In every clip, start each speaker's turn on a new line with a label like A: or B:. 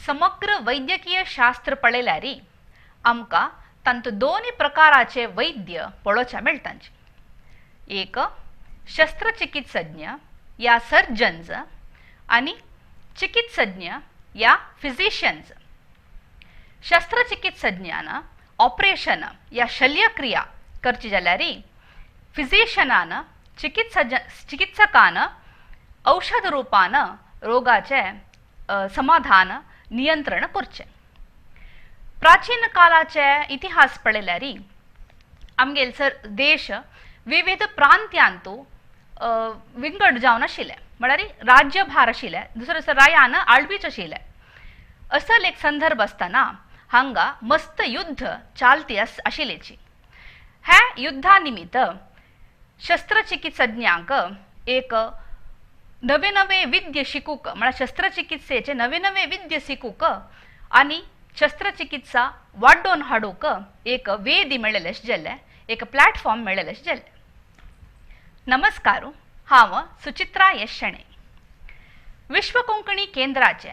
A: समग्र वैद्यकीय शास्त्र पळयल्यार आमकां तांतू दोन प्रकाराचे वैद्य पळोवच्या मेळटांचे. एक शस्त्रचिकित्सज्ञ या सर्जन्स आनी चिकित्सज्ञ या फिजिशियन्स. शस्त्रचिकित्सज्ञान ऑपरेशन या शल्यक्रिया करची जाल्यार फिजिशियनान चिकित्सकान औषध रूपान रोगाचे समाधान नियंत्रण करचें. प्राचीन काळाचे इतिहास पळयल्यार आमगेल सर देश विविध प्रांत्यांतू विंगड जावन आशिल्ले, म्हळ्यार राज्यभार आशिल्ले, दुसरे दुसरे रायान आळवीच आशिल्ले. असल एक संदर्भ आसतना हांगा मस्त युद्ध चालती आशिल्ल्याची. ह्या युद्धा निमित्त शस्त्रचिकित्सज्ञांक एक नवे नवे विद्य शिकूंक, म्हळ्यार शस्त्रचिकित्सेचे नवे नवे विद्य शिकूंक आनी शस्त्रचिकित्सा वाडोवन हाडूंक एक वेदी मेळ्ळेलें जालें, एक प्लॅटफॉर्म मेळ्ळेलें जालें. नमस्कार, हांव सुचित्रा यश शणै. विश्व कोंकणी केंद्राचे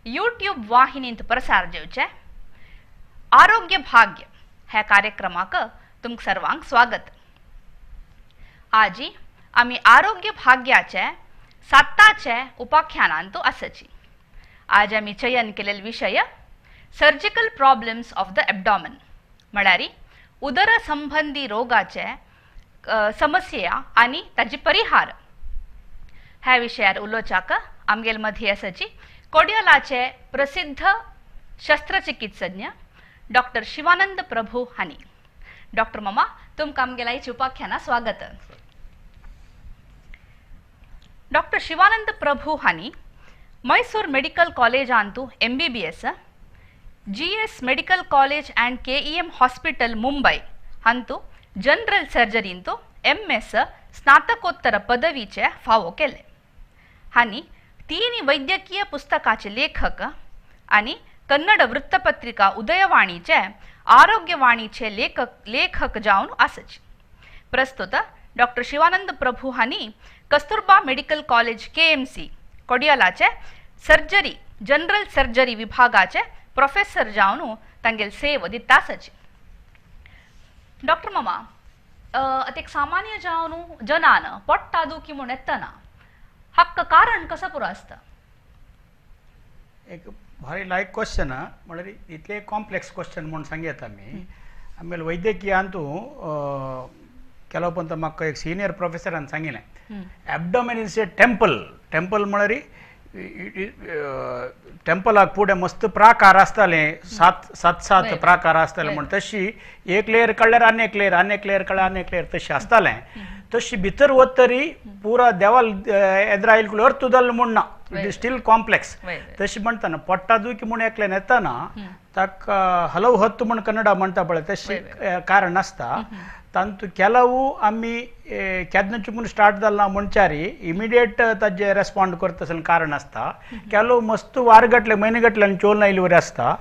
A: यूट्यूब वाहिनींत प्रसार जेवचे आरोग्य भाग्य ह्या कार्यक्रमाक तुमकां सर्वांक स्वागत. आजी आमी आरोग्य भाग्याचे साताचे उपाख्यानांत आसाची. आज आमी चयन केलेलो विशय surgical problems of the abdomen, म्हळ्यार उदर संबंधी रोगाचे समस्या आनी ताजी परिहार. ह्या विशयार उलोवच्याक आमगेल मदीं आसाची कोडियलाचे प्रसिद्ध शस्त्रचिकित्सज्ञ डॉक्टर शिवानंद प्रभू हांणी. डॉक्टर मामा, तुमकां आमगेल्या आयच्या उपाख्याना स्वागत. डॉक्टर शिवानंद प्रभू हांणी मैसूर मेडिकल कॉलेजांतू MBBS, GS medical college and KEM hospital Mumbai हांतू general सर्जरींतू MS स्नातकोत्तर पदवीचे फावो केले. हांणी तीन वैद्यकीय पुस्तकाचे लेखक आनी कन्नड वृत्तपत्रिका उदयवाणीचे आरोग्यवाणीचे लेखक जावन आसाची. प्रस्तुत डॉक्टर शिवानंद प्रभू हांणी Kasturba medical college KMC कोडियलाचे surgery general surgery विभागाचे प्रोफेसर जावन तांगेल सेव दिता आसाची. डॉक्टर मामा, आतां एक सामान्य जावन जनान पोट्टा दुखी म्हूण येतना हाका कारण कसो पुरो आसता?
B: एक भारी लायक क्वेश्चन, म्हळ्यार इतले कॉम्प्लेक्स क्वेश्चन म्हूण सांगयता आमी. आमगेले वैद्यकीयांतू ಕೆಲವು ಪಂತ म्हाका एक senior प्रोफेसरान सांगिलें, abdomen is a temple. Temple म्हळ्यार टेम्पलाक फुडें मस्त प्राकार आसताले, सात सात सात प्राकार आसताले म्हण तशी एक लेयर काडल्यार आनी एक लेयर, आनी एक लेयर काडल्यार आनी एक लेयर तशी आसतालें. तशी भितर वतरी पुरा देवाल एद्रायल अर्थ जाल म्हूण ना, it is still complex. तशी म्हणटाना पोट्टा दुखी म्हूण एकल्यान येतना ताका हलव हत्तू म्हूण कन्नडा म्हणटा पळय, तशी कारण आसता. तांतू ಕೆಲವು आमी केन्ना चुकून स्टार्ट जाला म्हणच्यारी इमिडिएट ताजे रेस्पॉन्ड करता आसतना कारण आसता. ಕೆಲವು मस्त वारगटले म्हयने गटले आनी चोल आयिल्ले वरी आसता.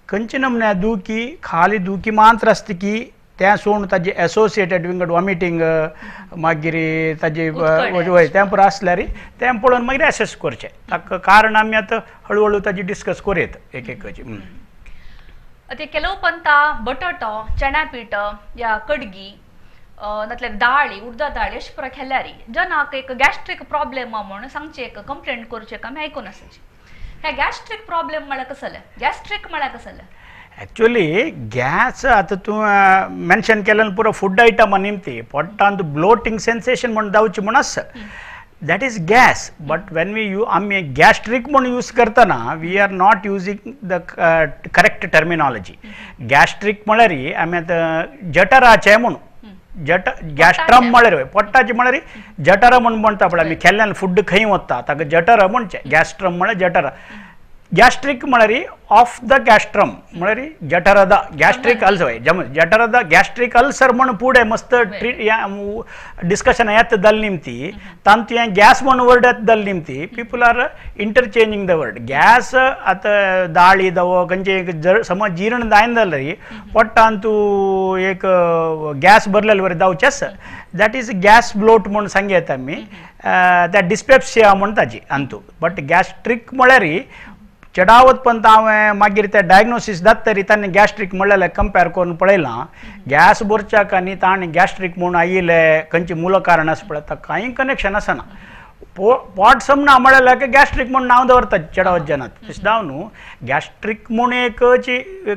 B: खंयचे नमुन्या दुखी खाली दुखी मात्र आसता की तें सोडून ताजे एसोसिएटेड विंगड वॉमिटींग मागीर ताजे वय तें पुरो आसल्यार तें पळोवन मागीर एसेस करचें. ताका कारण आमी आतां हळू हळू ताजी डिस्कस करूं एक एकाची.
A: आतां ಕೆಲವು पंत बटाटो, चण्या पीठ या कडगी नातल्यार दाळी, उडदा दाळी अशें पुरो खेल्यार जनाक एक गॅस्ट्रीक प्रॉब्लेम म्हूण सांगचें, एक कंप्लेंट करचें आमी आयकून आसाची. ह्या गॅस्ट्रीक प्रॉब्लेम म्हळ्यार कसलें? गॅस्ट्रीक म्हळ्यार कसलें?
B: ॲक्च्युली गॅस आतां तूं मेन्शन केलें पुरो फूड आयटम निमती पोटांत ब्लोटींग सेन्सेशन म्हूण जावचें म्हूण आसा, that is gas. But when we you आमी गॅस्ट्रीक म्हूण यूज करतना we are not using the correct terminology. Gastric म्हळ्यार आमी आतां जठराचें म्हूण जट गॅस्ट्रम म्हळ्यार पोट्टाचें म्हळ्यार जठर म्हूण म्हणटा पळय आमी केल्ल्यान फूड खंय वता ताका जठर म्हणचें. गॅस्ट्रम म्हळ्यार जठर. गॅस्ट्रीक म्हळ्यार ऑफ the गॅस्ट्रम म्हळ्यार जठರದ गॅस्ट्रीक अल्सर, जठರದ गॅस्ट्रीक अल्सर म्हूण फुडें मस्त डिस्कशन येता जालें निमती तांतू हें गॅस म्हूण वर्ड येता जालें निमती people are interchanging the word. Gas आतां दाळी दवो खंयचे समज जीर्ण जायना जाल्यार पोटांतू एक गॅस भरलेले वरी जावचें आसा, that is gas bloat म्हूण सांग येता आमी, त्या डिस्पेप्सिया म्हूण ताजी अंतू. बट गॅस्ट्रीक म्हळ्यार चडावत पण हांवें मागीर ते डायग्नोसीस जाता तरी तांणी गॅस्ट्रीक म्हणलेलें कंपेर करून पळयलां. गॅस भरच्याक आनी ताणें गॅस्ट्रीक म्हूण आयिल्ले खंयचें मूळ कारण आसा पळय, ताका कांय कनेक्शन आसना. पोट समना म्हळ्यार की गॅस्ट्रीक म्हूण नांव दवरतात चडावत जनात. तशें जावन न्हू गॅस्ट्रीक म्हूण एक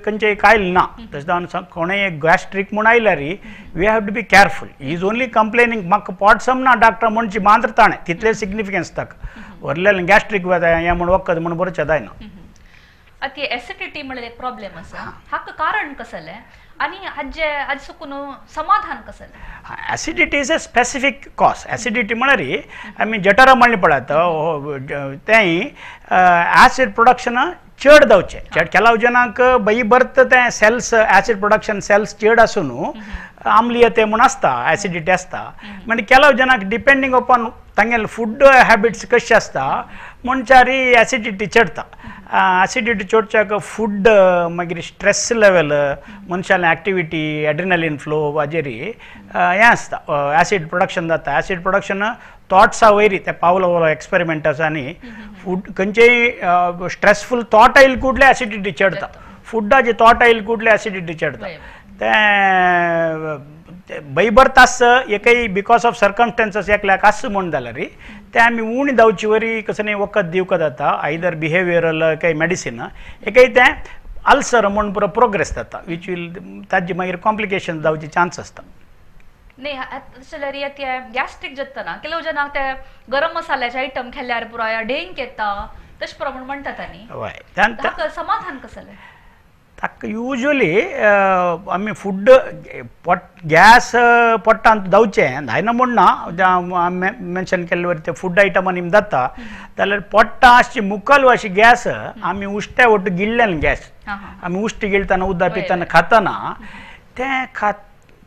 B: खंयचें एक आयलें ना. तशें जावन कोणें एक गॅस्ट्रीक म्हूण आयल्यार we have to be careful. He is only complaining म्हाका पोट समना डॉक्टर म्हणची मात्र ताणें तितलें सिग्निफिकन्स ताका व्हरलेलें गॅस्ट्रीक हें म्हूण वखद म्हूण बरोवचें जायना.
A: आतां एसिडिटी म्हणल्यार एक प्रॉब्लेम आसा, हाका कारण कसलें आनी हाजे हाजे सुकून समाधान कसलें?
B: Acidity is a specific cause. Acidity म्हळ्यार आमी जठरां म्हणलें पळयात तेंय एसिड प्रोडक्शन चड जावचें. चड केलाव जनांक बाई बर्थ तें सेल्स एसिड प्रोडक्शन सेल्स चड आसून आम्लीय तें म्हूण आसता, एसिडिटी आसता. मागीर केलाव जनांक डिपेंडींग अपॉन तांगेले फूड हॅबिट्स कशें आसता म्हणच्यारी एसिडिटी चडता. एसिडिटी चडच्याक फूड, मागीर स्ट्रेस लेवल, मनशाले एक्टिविटी, एड्रिनलिन फ्लो हाजेर हें आसता, एसिड प्रोडक्शन जाता. एसिड प्रोडक्शन थॉट्सा वयर ते पावलो एक्सपेरिमेंट आसा आनी फूड खंयचेय स्ट्रेसफूल थॉट आयले कुडले एसिडिटी चडता, फुडाचे थॉट आयले कुडले एसिडिटी चडता. तें बैबर तास एकय because of circumstances एकल्याक आस म्हूण जाल्यार तें आमी उणी जावचे वरी कसं न्ही वखद दिवका जाता, आयदर बिहेवियरल काय मेडिसीन एकय तें अल्सर म्हूण पुरो प्रोग्रेस जाता which will ताजे मागीर कॉम्प्लिकेशन जावचे चान्स आसता.
A: न्ही तशें जाल्यार ते गॅस्ट्रीक जातना ಕೆಲವು जनांक ते गरम मसाल्याचे आयटम खाल्यार पुराय डेंक येता तशें प्रमाण म्हणटात. आनी
B: हय,
A: ताका समाधान कसलें?
B: ताका युजली आमी फूड पोट गॅस पोटांत जावचें जायना म्हूण ना, मेन्शन केल्ले वरी ते फूड आयटम आनी जाता जाल्यार पोट्टा आसची मुखाल अशी गॅस आमी उश्ट्या वट्ट गिळ्ळें गॅस आमी उश्टी गिळटना उदक पितना खातना तें खात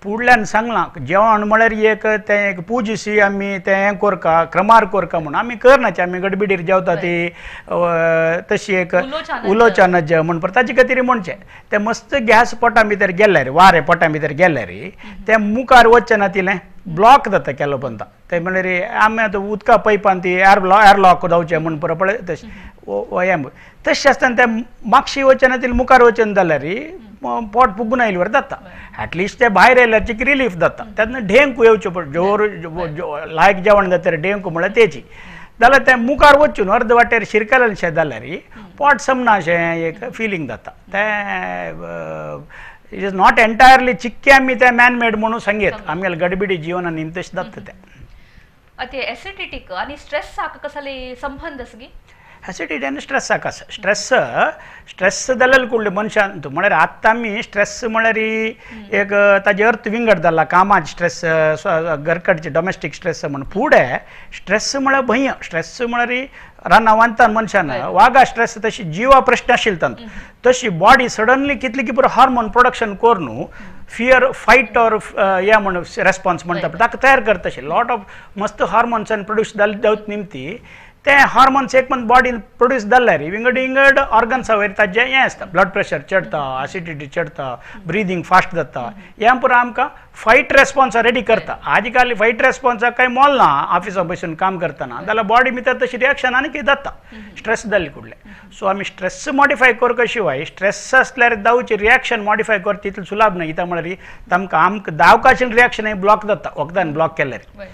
B: फुडल्यान सांगलां जेवण म्हळ्यार एक तें एक पुजशी आमी तें हें कोरका क्रमार कोरका म्हूण आमी करनाचे, आमी गडबिडीर जेवता ती तशी एक उलोवच्या नज म्हूण ताजे खातीर म्हणचें तें मस्त गॅस पोटा भितर गेल्यार वारें पोटा भितर गेल्यार तें मुखार वचचें ना, तिलें ब्लॉक जाता केलो पंता. तें म्हणल्यार आमी आतां उदका पायपान ती एअर लॉक जावचें म्हूण पुरो पळय तशें हें तशें आसतना तें मागशी वचना तितलें मुखार वचना जाल्यार पोट फुगून आयल्यार जाता, एटलिस्ट ते भायर आयल्यार चिक रिलीफ जाता. तेन्ना ढेंक येवच्यो पड जोर लायक जेवण जाता ढेंक म्हळ्यार तेची जाल्यार तें मुखार वचून अर्द वाटेर शिरकलें जाल्यार पोट समना अशें एक फिलींग जाता. तें it is not entirely चिक्के आमी तें मॅन मेड म्हणून सांगयत, आमगेले गडबिडी जिवनान न्ही तशें जाता तें.
A: आतां एसिडिटीक आनी स्ट्रेसाक कसले संबंद आसा गी?
B: एसिडिटी आनी स्ट्रेसाक आसा. स्ट्रेस स्ट्रेस जाल्यार कुडले मनशान म्हळ्यार आतां आमी स्ट्रेस म्हळ्यार एक ताजे अर्थ विंगड जाला, कामाचे स्ट्रेस, घरकडचे डॉमेस्टीक स्ट्रेस म्हूण. फुडें स्ट्रेस म्हळ्यार भंय, स्ट्रेस म्हळ्यार रानां वांदता मनशान वागा स्ट्रेस तशी जिवा प्रश्न आशिल्लो तांतूं तशी बॉडी सडनली कितली की पुरो हार्मोन प्रोडक्शन करून फियर फायट ऑर या म्हण रेस्पॉन्स म्हणटा ताका तयार करता तशें लॉट ऑफ मस्त हार्मोन्स प्रोड्यूस जावत निमती ते हार्मोन्स एक पण बॉडीन प्रोड्यूस जाल्यार विंगड विंगड ऑर्गन्सा वयर ताजें हें आसता, ब्लड प्रेशर चडता, एसिडिटी चडता, ब्रिदींग फास्ट जाता, हें पुरो आमकां फायट रेस्पॉन्स रेडी करता. आज काल फायट रेस्पॉन्साक कांय मोल ना, ऑफिसा बसून काम करतना जाल्यार बॉडी भितर तशी रिएक्शन आनी कितें जाता स्ट्रेस जाल्ले कुडले. सो आमी स्ट्रेस मॉडिफाय करपा शिवाय स्ट्रेस आसल्यार जावचे रिएक्शन मॉडिफाय करता तितलें सुलाभ ना. कित्याक म्हळ्यार तांकां आमकां दावकाचें रिएक्शन ब्लॉक जाता वखदान ब्लॉक केल्यार.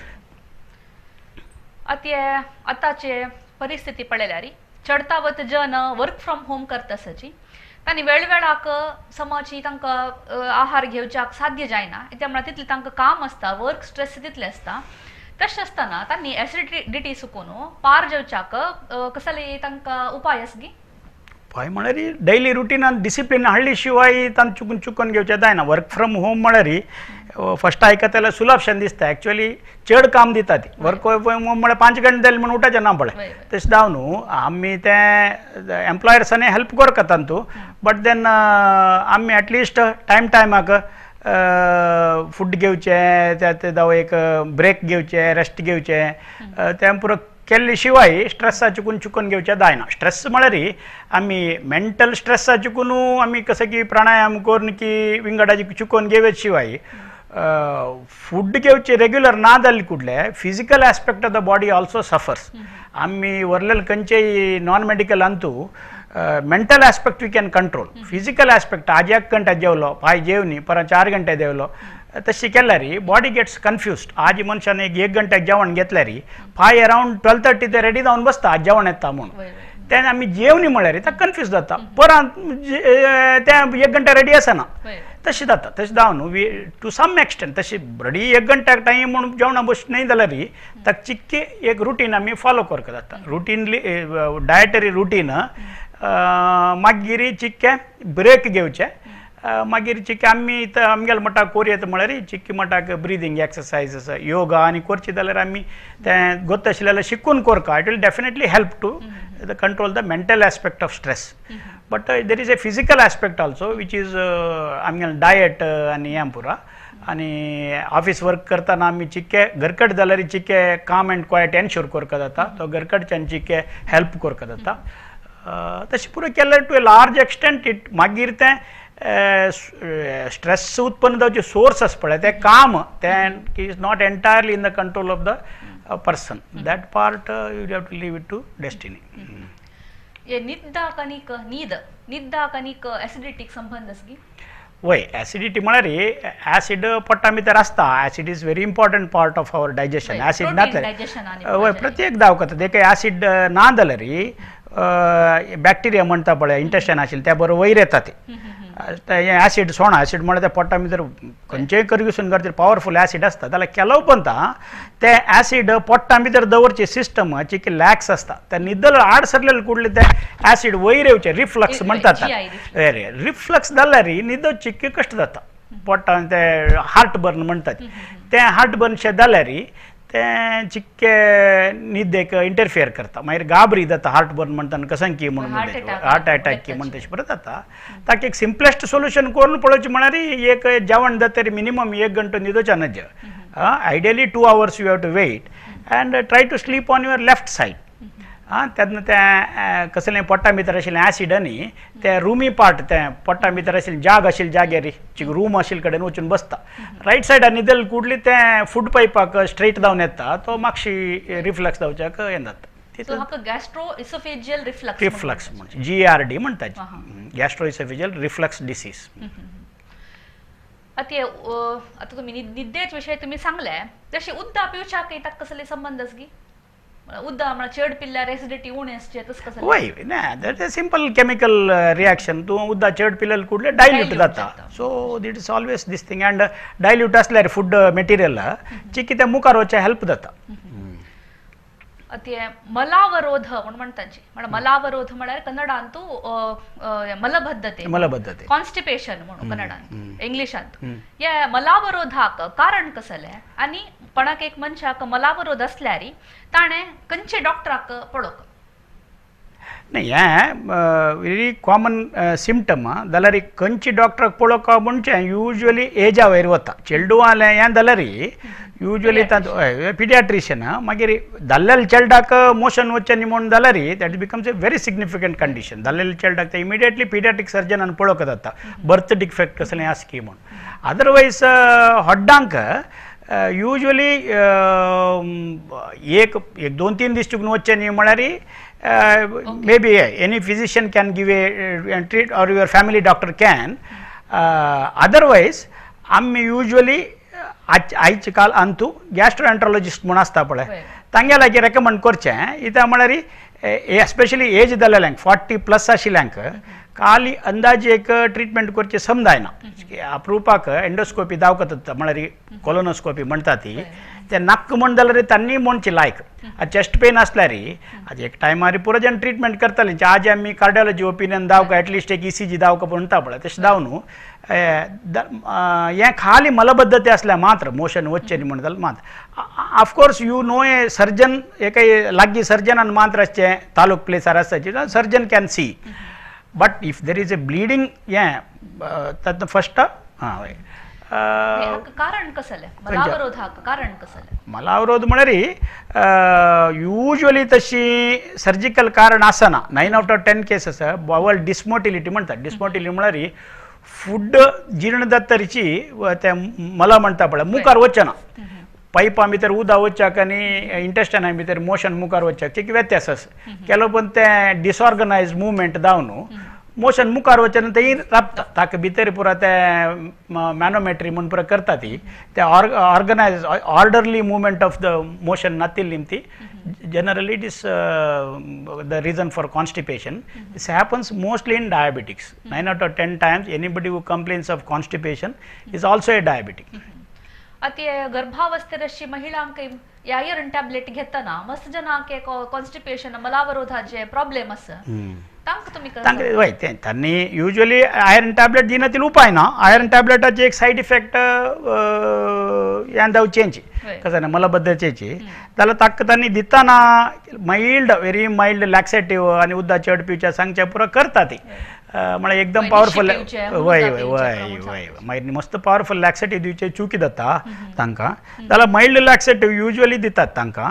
A: आतां आतांचे परिस्थिती पळयल्यार चडतावत जन वर्क फ्रॉम होम करता आसाची तांणी वेळवेळाक समाजी तांकां आहार घेवच्याक साध्य जायना, त्या म्हळ्यार तितलें तांकां काम आसता, वर्क स्ट्रेस तितलें आसता. तशें आसतना तांणी एसिडिटी सुकून पार जेवच्याक कसले तांकां उपाय आसा गी?
B: उपाय म्हळ्यार डेली रुटीनान डिसिप्लीन हाडली शिवाय तांकां चुकून चुकून घेवचें जायना. वर्क फ्रॉम होम म्हळ्यार फर्स्ट आयकता जाल्यार सुलभशें दिसता, एक्चुअली चड काम दिता ती. वर्क फ्रॉम होम म्हळ्यार 5 घंटे जाले म्हूण उठाचें ना पळय, तशें जावन न्हू आमी तें एम्प्लॉयर्सांनी हेल्प करता तांतू, बट then आमी एटलिस्ट टायम टायमाक फूड घेवचें, जावं एक ब्रेक घेवचें, रेस्ट घेवचें, तें पुरो केल्ले शिवाय स्ट्रेसा चुकून चुकून घेवचें जायना. स्ट्रेस म्हळ्यार आमी मेंटल स्ट्रेसा चुकून आमी कशें की प्राणायाम करून की विंगडाची चुकोवन घेवच शिवाय फूड घेवचे रेग्युलर ना जाल्ले कुडले physical aspect of the body also suffers. आमी व्हरलेले खंयचेय non medical Antu Mental aspect we can control, physical aspect आज एक घंटा जेवलो पांय जेवनी परत 4 घंटे जेवलो तशी केल्यार बॉडी गेट्स कन्फ्युज्ड. आज मनशान एक घंट्याक जेवण घेतल्यार पांय अरावंड 12:30 ते रेडी जावन बसता आज जेवण येता म्हणून, तेन्ना आमी जेवणी म्हळ्यार ताका कन्फ्यूज जाता, परत तें 1 घंटा रेडी आसना, तशें जाता. तशें जावन वी टू सम एक्सटेंट तशें रेडी 1 घंट्याक टायम म्हणून जेवणा बस न्हय जाल्यार ताका चिक्के एक रुटीन आमी फॉलो करपाक जाता, रुटीनली डायटरी रुटीन. मागीर चिक्के ब्रेक घेवचे, मागीर चिक्के आमी आमगेले मठाक कोरयेत म्हळ्यार चिक्की मठाक ब्रिदींग एक्सरसायजीस योगा आनी करची जाल्यार आमी तें गोत आशिल्लें जाल्यार शिकून करता, it will definitely help to the control the mental aspect of stress. But there is a physical aspect also which is आमगेलें डायट आनी हें पुरा. आनी ऑफीस वर्क करतना आमी चिक्के घरकट जाल्यार चिक्के काम एंड क्वायट एन्श्योर करपाक जाता, तो घरकडच्यान चिक्के हेल्प करपाक जाता. तशें पुरो केल्यार to a large extent it मागीर तें स्ट्रेस उत्पन्न जावचे सोर्स आसा पळय तें काम तें is not entirely in the control of the person, that part you have to leave it to destiny.
A: हे निद्दाक आनीक न्हीद, निद्दाक आनीक एसिडिटीक संबंद आसा की?
B: वय, एसिडिटी म्हळ्यार एसिड पोटा भितर आसता, acid is very important part of our digestion. Acid नासल्यार वय प्रत्येक दावखत देखून एसिड ना जाल्यार बॅक्टेरिया म्हणटा पळय इंटेस्टायन आशिल्लें त्या बरोबर वयर येता ते एसिड सोणा एसिड म्हळ्यार त्या पोटा भितर खंयचेय करगसून करता पावरफूल एसिड आसता, जाल्यार केलो पंता ते एसिड पोटा भितर दवरची सिस्टम चिकी लॅक्स आसता, ते न्हिदल आड सरलेले कुडले ते एसिड वयर येवचे रिफ्लक्स म्हणटात, रिफ्लक्स जाल्यार न्हिदो चिक्की कश्ट जाता पोटान, ते हार्ट बर्न म्हणटात ते हार्ट बर्न शें जाल्यार तें चिक्के न्हिदेक इंटरफियर करता, मागीर गाबरी जाता हार्ट बर्न म्हणटा कसंकी की म्हणून हार्ट अटॅक की म्हण तशें परत जाता. ताका एक सिंपलेस्ट सोल्युशन करून पळोवचें म्हळ्यार एक जेवण जाता तरी मिनिमम 1 घंटो न्हिदोवचें नज, ideally 2 hours you have to wait and try to sleep on your left side. आं तेन्ना तें कसलें पोटा भितर आशिल्लें एसिड आनी तें रुमी पार्ट तें पोटा भितर आशिल्लें जाग आशिल्लें जाग्यार रूम आशिल्ले कडेन वचून बसता, रायट सायडान न्हिदल कुडली तें फूड पायपाक स्ट्रेट जावन येता, तो मातशी रिफ्लक्स जावच्याक हें जाता.
A: सो हाका गॅस्ट्रो इसोफेजियल रिफ्लक्स
B: रिफ्लक्स म्हणजे GERD म्हणटा, गॅस्ट्रो इसोफेजियल रिफ्लक्स डिसीज.
A: आतां आतां तुमी न्हिद्देच विशय तुमी सांगले, तशें उदक पिवच्याक ताका कसले संबंद आसा की? उदक म्हळ्यार चड पिल्यार एसिडिटी उणें आसचें तशें कसलें?
B: वय ना, that is simple chemical reaction. तूं उदक चड पिल्यार कुडले डायल्यूट जाता, so that is always this thing. And dilute आसल्यार फूड मटेरियल चिकी तें मुखार वचचें हेल्प जाता.
A: आतां मलावरोध म्हूण म्हणटात, म्हळ्यार मलावरोध म्हळ्यार कन्नडांतू मलबद्धते,
B: मलबद्धते
A: कॉन्स्टिपेशन म्हणून कन्नडांत, इंग्लिशांत. हे मलावरोधाक कारण कसलें आनी कोणाक एक मनशाक मलावरोध आसल्यार ताणें खंयचे डॉक्टराक पळोवंक?
B: न्ही, हें व्हेरी कॉमन सिमटम जाल्यार खंयचे डॉक्टराक पळोवंक म्हणचें युज्वली एजा वयर वता, चेडवालें हें जाल्यार युज्वली तातूंत पिडियाट्रिशियन, मागीर जाल्लेल्या चेडवाक मोशन वचचें न्ही म्हूण जाल्यार that becomes a very significant condition. जाल्लेल्या चेडवाक ते इमिडिएटली पिडियाट्रीक सर्जनान पळोवंक जाता, बर्थ डिफेक्ट कसलें आसा की म्हूण. अदरवायज हड्डांक युज्वली एक एक 2-3 दीस चुकून वचचें न्ही म्हळ्यार may be any physician can give a treat or your family doctor can. Otherwise आमी युज्वली आयचे काल अंतू गॅस्ट्रोएंट्रोलॉजिस्ट म्हूण आसता पळय तांगे लागीं रेकमंड करचें. कित्याक म्हळ्यार एस्पेशली एज जाल्ल्यांक 40+ आशिल्ल्यांक खाली अंदाजे एक ट्रिटमेंट करचें समजायना, अप्रुपाक एंडोस्कोपी दावकत जाता म्हळ्यार कोलोनोस्कोपी म्हणटा ती, ते नाक्क म्हण जाल्यार तांणी म्हणचे लायक. चेस्ट पेन आसल्यार आज एक टायमार पुरो जाण ट्रिटमेंट करताली, आज आमी कार्डियोलॉजी ओपिनियन दावका एटलिस्ट एक ECG दावका म्हणटा पळय तशें जावन हें खाली मलबद्धते आसल्यार मात्र मोशन वचचें न्ही म्हण जाल्यार मात्र. Of course you know a surgeon एका लागीं सर्जनान मात्र आसचें तालूक प्लेसार आसचें, surgeon can see. But if there is a bleeding हें तातूंत फस्ट आं हय
A: कारण कसलें मलावरोधाक कारण कसलें?
B: मलावरोध म्हळ्यार युज्वली तशी सर्जिकल कारण आसना. 9 out of 10 cases bowel dysmotility म्हणटात. डिस्मोटिलिटी म्हळ्यार फूड जीर्ण जातरीची तें मला म्हणटा पळय मुखार वचना, पायपा भितर उदक वचच्याक आनी इंटेस्टायना भितर मोशन मुखार वचच्याक एक व्यत्यास आसा. केलो पण तें डिसऑर्गनायज मुवमेंट जावन मोशन मुखार वचना तें राबता ताका भितर पुरा तें मॅनोमेट्री म्हूण पुरा करता ती ते organise orderly movement of the motion नातिल्ली ती generally it is the reason for constipation. This happens mostly in diabetics. 9 out of 10 times anybody who complains of constipation is also a diabetic.
A: आतां हे गर्भावस्थेर अशी महिलांक आयर्न टॅबलेट घेतना मस्त जणांक constipation मलावरोधाचे problem आसा तांकां तुमी
B: तांकां वय तें तांणी युजली आयर्न टॅबलेट दिना तितलो उपाय ना. आयर्न टॅबलेटाची एक सायड इफेक्ट हें जावचेंच कसं ना मलबद्धतेची जाल्यार ताका तांणी दितना मायल्ड व्हेरी मायल्ड लॅक्सेटीव आनी उदक चड पिवचें सांगचें पुरो करता ती म्हळ्यार एकदम पावरफुल वय वय वय वय मागीर मस्त पावरफुल लॅक्सेटीव दिवचे चुकी जाता तांकां जाल्यार मायल्ड लॅक्सेटीव युजली दितात तांकां.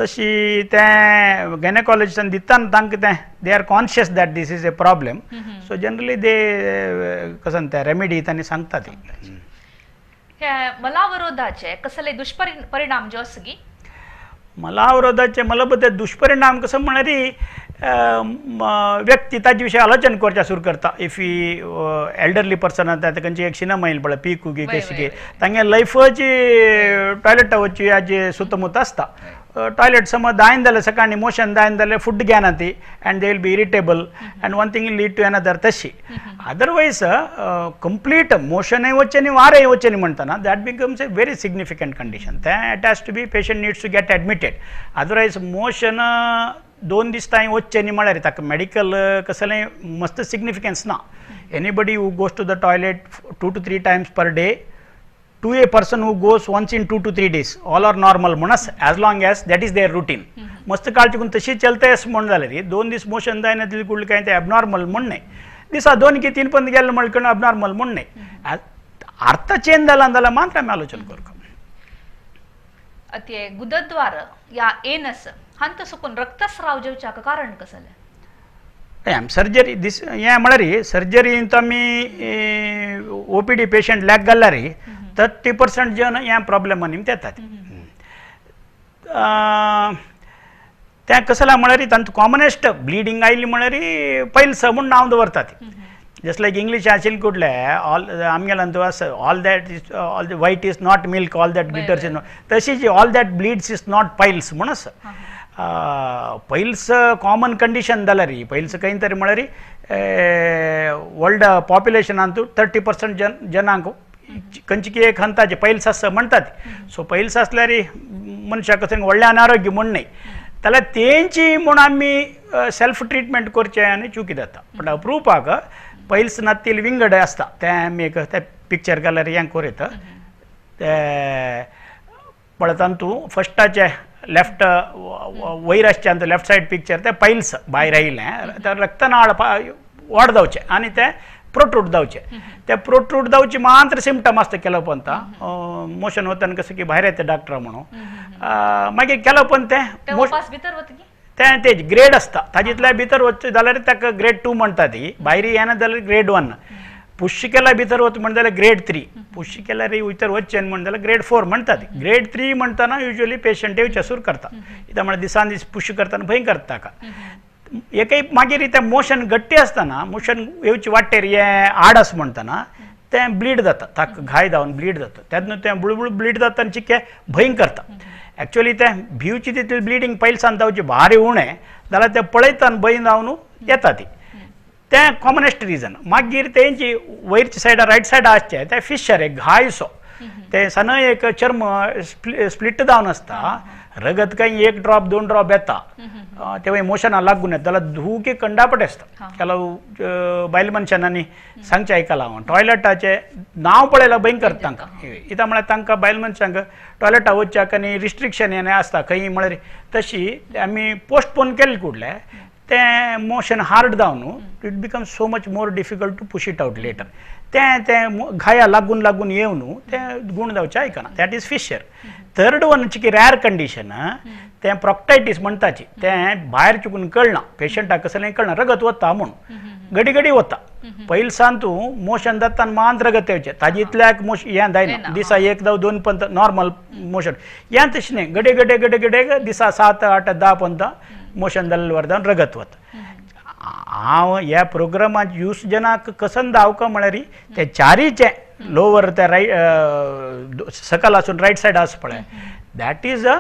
B: तशी तें गायनेकॉलॉजिस्टान दितना तांकां तें they are conscious that this is a problem. So generally they कसं तें रेमेडी तांणी सांगता ती.
A: हे मलावरोधाचे कसले दुष्परिणाम जे आसा की
B: मलावरोधाचे मलबद्दल दुष्परिणाम कसं म्हळ्यार व्यक्ती ताजे विशयी आलोचन करच्या सुरू करता. If he elderly person आसा तांची एक सिनेमा येयल पळय पीक उगी कशी की तांगे लायफाची टॉयलेटा वचची हाजी सुतमूत आसता. टॉयलेट समज जायन जाल्यार सकाळी मोशन जायन जाल्यार फूड घेना ती and they will be irritable and one thing lead to another तशी. अदरवायज कंप्लीट मोशनय वचचें न्ही वारय वचचें न्ही म्हणटना that becomes a very significant condition. तें it has to be patient needs to get admitted. Otherwise motion 2 दीस तांय वचचें न्ही म्हळ्यार ताका मेडिकल कसलें मस्त सिग्निफिकन्स ना. Anybody who goes to the toilet 2 to 3 times per day to a person who goes once in 2 to 3 days all are normal म्हूण आसा as long as that is their routine. मस्त काळजी करून तशी चलता अशें म्हूण जाल्यार ती 2 दीस मोशन जायना तितली कुडली कांय तें एबनॉर्मल म्हूण न्हय. दिसा 2 की 3 पर्यंत गेलें म्हणल्यार एबनॉर्मल म्हूण न्हय. अर्थ चेंज जाला जाल्यार मात्र आमी आलोचन करता.
A: ते गुदद्वार या एनस हांत सुकून रक्तस्राव जावच्याक कारण कसलें?
B: सर्जरी दीस हें म्हळ्यार सर्जरींत आमी ओपीडी पेशंट लॅक घाल्यार 30% जण ह्या प्रॉब्लेमांनी येतात. तें कसलें म्हळ्यार तांचो कॉमनेस्ट ब्लिडींग आयली म्हळ्यार पयल्स म्हूण नांव दवरतात. जस्ट लायक इंग्लीश आशिल्ले कुडले ऑल आमगेल्यान आसा all that is all the white is not milk all that glitters is not तशीच all that bleeds is not piles म्हूण आसा. पायल्स कॉमन कंडिशन जाल्यार पायल्स खंय तरी म्हळ्यार वर्ल्ड पॉप्युलेशनांत 30% जनांक खंयची एक हंताचे पायल्स आसा म्हणटात. सो पायल्स आसल्यार मनशाक कसलें व्हडलें अनारोग्य म्हूण न्हय जाल्यार तेंची म्हूण आमी सेल्फ ट्रिटमेंट करचें आनी चुकी जाता. पण अप्रुपाक पायल्स नातील विंगड आसता तें आमी एक तें पिक्चर घाल्यार हें करूं येता. तें पळयता तूं फस्टाचें लेफ्ट वयर आसचें लेफ्ट सायड पिक्चर तें पायल्स भायर आयिल्लें तें रक्तनाळ वाड जावचें आनी तें प्रोट्रूड जावचें. तें प्रोट्रूड जावचें मात्र सिमटम आसता केलो पण मोशन वतना कसं की भायर येता डॉक्टर म्हणून मागीर केलो पण तें तें तेज ग्रेड आसता ताजेंतल्या भितर वचचें जाल्यार ताका ग्रेड 2 म्हणटा ती भायर येना जाल्यार ग्रेड 1 पुश केल्यार भितर वच म्हण जाल्यार ग्रेड 3 पुश केल्यार भितर वचचें म्हण जाल्यार ग्रेड 4 म्हणटा ती. ग्रेड 3 म्हणटना युजली पेशंट येवचें सुरू करता कित्याक म्हळ्यार दिसान दीस पुश करतना भंय करता ताका. एकय मागीर तें मोशन गट्टी आसतना मोशन येवचे वाटेर हें आडस म्हणटना तें ब्लीड जाता ताका घाय जावन ब्लीड जाता तेन्ना तें बुळबुळ ब्लीड जाता आनी चिके भंय करता. एक्चुअली तें भिवची तितली ब्लिडींग पयलसान जावची भारी उणें जाल्यार तें पळयता आनी भंय जावन येता ती तें कॉमनेस्ट रिजन. मागीर तेंची वयरच्या सायडा रायट सायडा आसचें तें फिशर एक घायसो तें सनय एक चर्म स्प्लिट जावन आसता रगत कांय 1 ड्रॉप 2 ड्रॉप येता तें मोशना लागून येता जाल्यार धुके कंडापट आसता. ಕೆಲವು बायल मनशांनी सांगचें आयकलां हांव टॉयलेटाचें नांव पळयल्यार भंय करता तांकां. कित्याक म्हळ्यार तांकां बायल मनशांक टॉयलेटा वचच्याक आनी रिस्ट्रिक्शन हें आसता खंय म्हळ्यार तशी आमी पोस्टपोन केल्लें कुडलें तें मोशन हार्ड जावन it becomes so much more difficult to push it out later. तें तें घाया लागून लागून येवन तें गूण जावचें आयकना. That is fissure. Third one चिकी रॅर कंडिशन, तें प्रॉक्टायटीस म्हणटाची. तें भायर चुकून कळना पेशंटाक, कसलें कळना, रगत वता म्हूण घडी घडी वता. पयलसान तूं मोशन जाता मात रगत येवचें, ताजे इतल्याक मोश हें जायना, दिसा एक जावं दोन पंत नॉर्मल मोशन, हें तशें न्ही, घडे घडे घडे घडे दिसा 7 8 10 पंत मोशन जाल्ले वरदान रगत वता. हांव ह्या प्रोग्रामाक यूज जनाक कसन दावका म्हळ्यार ते चारीचे लोवर ते रायट सकल आसून रायट सायड आसा पळय, that is a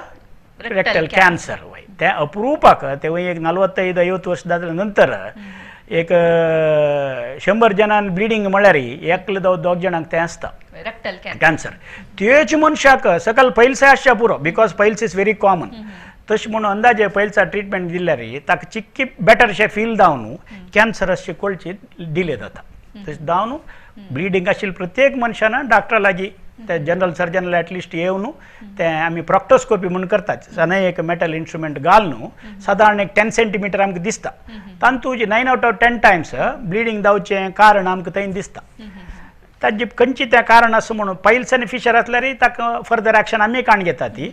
B: rectal cancer. वय तें अप्रुपाक तेवूय एक 45 50 वर्स जाले नंतर एक 100 जणांक ब्लिडींग म्हळ्यार एकले दोग जाणांक तें आसता
A: रेक्टल
B: कॅन्सर. तेच मनशाक सकल पयल्स आसच्या पुरो, because piles is very common. तशें म्हणून अंदाजे पयलचा ट्रिटमेंट दिल्यार ताका चिक्की बेटरशें फील जावन कॅन्सर अशें कळची डिले जाता. तशें जावन ब्लिडींग आशिल्ले प्रत्येक मनशान डॉक्टरा लागीं ते जनरल सर्जनला एटलिस्ट येवन ते आमी प्रॉक्टोस्कोपी म्हूण करतात, सनाय एक मेटल इन्स्ट्रुमेंट घालून सादारण एक 10 सेंटीमिटर आमकां दिसता, तातूंत 9 out of 10 times bleeding जावचें कारण आमकां थंय दिसता. ताजे खंयची तें कारण आसा म्हणून पायल्स आनी फिशर आसल्यार ताका फर्दर एक्शन आमी काण घेता ती.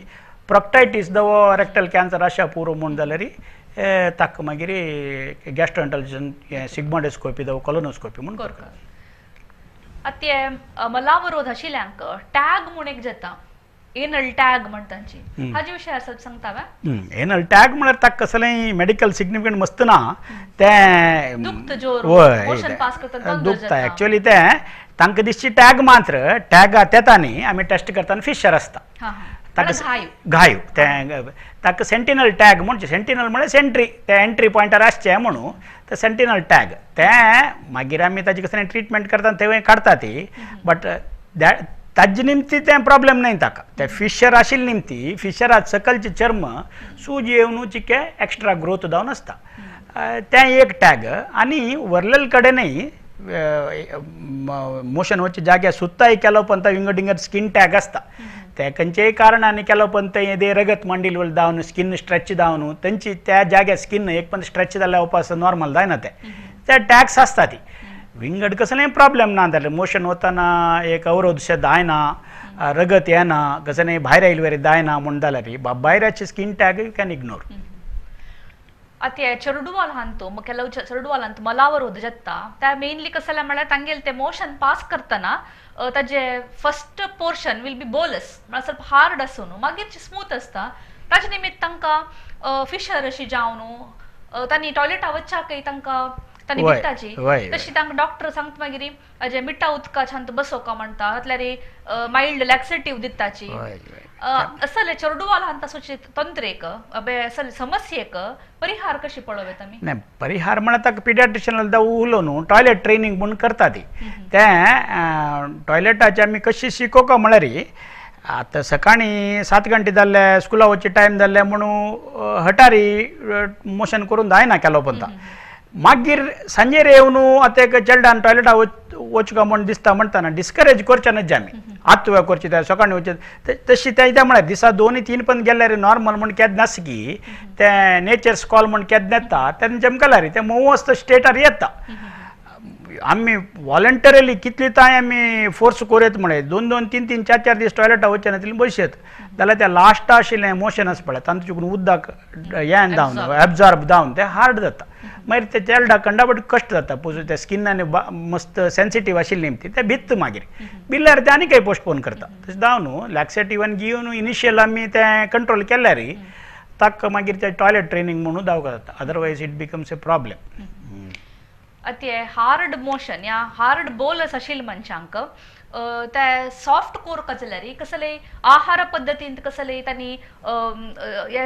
B: प्रॉक्टायटीस दवो रेक्टल कॅन्सर आशा पुरो म्हूण जाल्यार ताका मागीर गॅस्ट्रोएंटरोलॉजिस्ट सिग्मॉडोस्कोपी दवो कोलोनोस्कोपी म्हूण करता.
A: आतां मलावरोध आशिल्ल्यांक टॅग म्हूण एक जाता, एनल टॅग म्हण तांची, हाजे विशयार ಸ್ವಲ್ಪ सांगता वे?
B: एनल टॅग म्हळ्यार ताका कसलेंय मेडिकल सिग्निफिकंट मस्त ना, तें
A: दुखता जोर मोशन पास करता
B: दुखता. एक्चुअली तें तांकां दिसची टॅग मात्र टॅग येता न्ही, आमी टेस्ट करतना फिशर आसता ताका घायो, तें ताका सेंटिनल टॅग म्हणचे, सेंटिनल म्हळ्यार सेंट्री, ते एंट्री पॉयंटार आसचें म्हणून ते सेंटिनल टॅग. तें मागीर आमी ताजे कसलें ट्रिटमेंट करता तेवूय काडटा ती, बट ताजे निमती तें प्रॉब्लेम न्हय ताका. ते फिशर आशिल्ले निमती फिशरा सकलचें चर्म सूज येवन चिके एक्स्ट्रा ग्रोथ जावन आसता, तें एक टॅग. आनी वरलेले कडेनय मोशन वचचे जाग्यार सुत्ताय केलो पण विंगड विंगड स्कीन टॅग आसता, ते खंयचेय कारणान केलो पण ते रगत मांडील वयर जावन स्कीन स्ट्रेच जावन तेंची त्या जाग्यार स्कीन एक पण स्ट्रेच जाल्यार उपास नॉर्मल जायना, ते ते टॅग्स आसता ती. विंगड कसलेंय प्रॉब्लेम ना जाल्यार मोशन वतना एक अवरोध शें जायना, रगत येना, कसलेंय भायर आयले वयर जायना म्हूण जाल्यार भायराचे skin tag you can ignore.
A: आतां चेडवाल हांतो ಕೆಲವು चेडवालांत मलावरोध जाता, त्या मेनली कसलें म्हळ्यार तांगेले ते मोशन पास करतना ताजे first portion will be bolus, म्हळ्यार ಸ್ವಲ್ಪ हार्ड आसून मागीर स्मूथ आसता, ताजे निमित्त तांकां फिशर अशी जावन तांणी टॉयलेटा वच्चाकय तांकां तांणी मिट्टाची तशी तांकां डॉक्टर सांगता मागीर अजे मिठा उदका छान बसोवका म्हणटा, म्हटल्यार मायल्ड लॅक्सेटीव दिताची. असले चेडवाल हांता सोची तंत्रेक अबे असले समस्येक परिहार कशी पळोवं आमी?
B: नाही परिहार म्हणल्यार ताका पिडियाट्रिशियन उलोवन टॉयलेट ट्रेनिंग म्हूण करता ती. तें टॉयलेटाचे आमी कशी शिकोवका म्हळ्यार आतां सकाळीं 7 घंटे जाल्ले स्कुला वचचे टायम जाल्ले म्हणून हटारी मोशन करून जायना केलो पण मागीर सांजेर येवन आतां एक चेडवान टॉयलेटा वचका म्हूण दिसता म्हणटाना डिस्करेज करचें न्हय आमी, आत्व करचें ते सकाळीं वचचें तशी तें कितें म्हळ्यार दिसा 2 3 पण गेल्यार नॉर्मल म्हूण केन्ना नासता की तें नेचर्स कॉल म्हूण केन्ना येता तेन्ना जमकल्यार तें मोव आसता स्टेटार येता. आमी वॉलंटरीली कितली तांय आमी फोर्स करूं म्हळें 2 2 3 3 4 4 दीस टॉयलेटा वचचें ना तितलें बसयत जाल्यार तें लास्टा आशिल्लें मोशन आसा पळय तांतूं चुकून उदक हें जावन एब्जॉर्ब जावन तें हार्ड जाता, मागीर ते चेडा कंडाबट कश्ट जाता, पोजून ते स्किन आनी मस्त सेन्सिटीव आशिल्ली ती ते भित्त मागीर भिल्ल्यार ते आनी काही पोस्टपोन करता. तशें जावन लॅक्सेटीव आनी घेवन इनिशियल आमी तें कंट्रोल केल्यार ताका मागीर ते टॉयलेट ट्रेनिंग म्हणून दावका जाता, otherwise it becomes a problem.
A: आतां हार्ड मोशन या हार्ड बोलस आशिल्ले मनशांक ते सॉफ्ट कोरका जाल्यार कसले आहार पद्दतींत कसले तांणी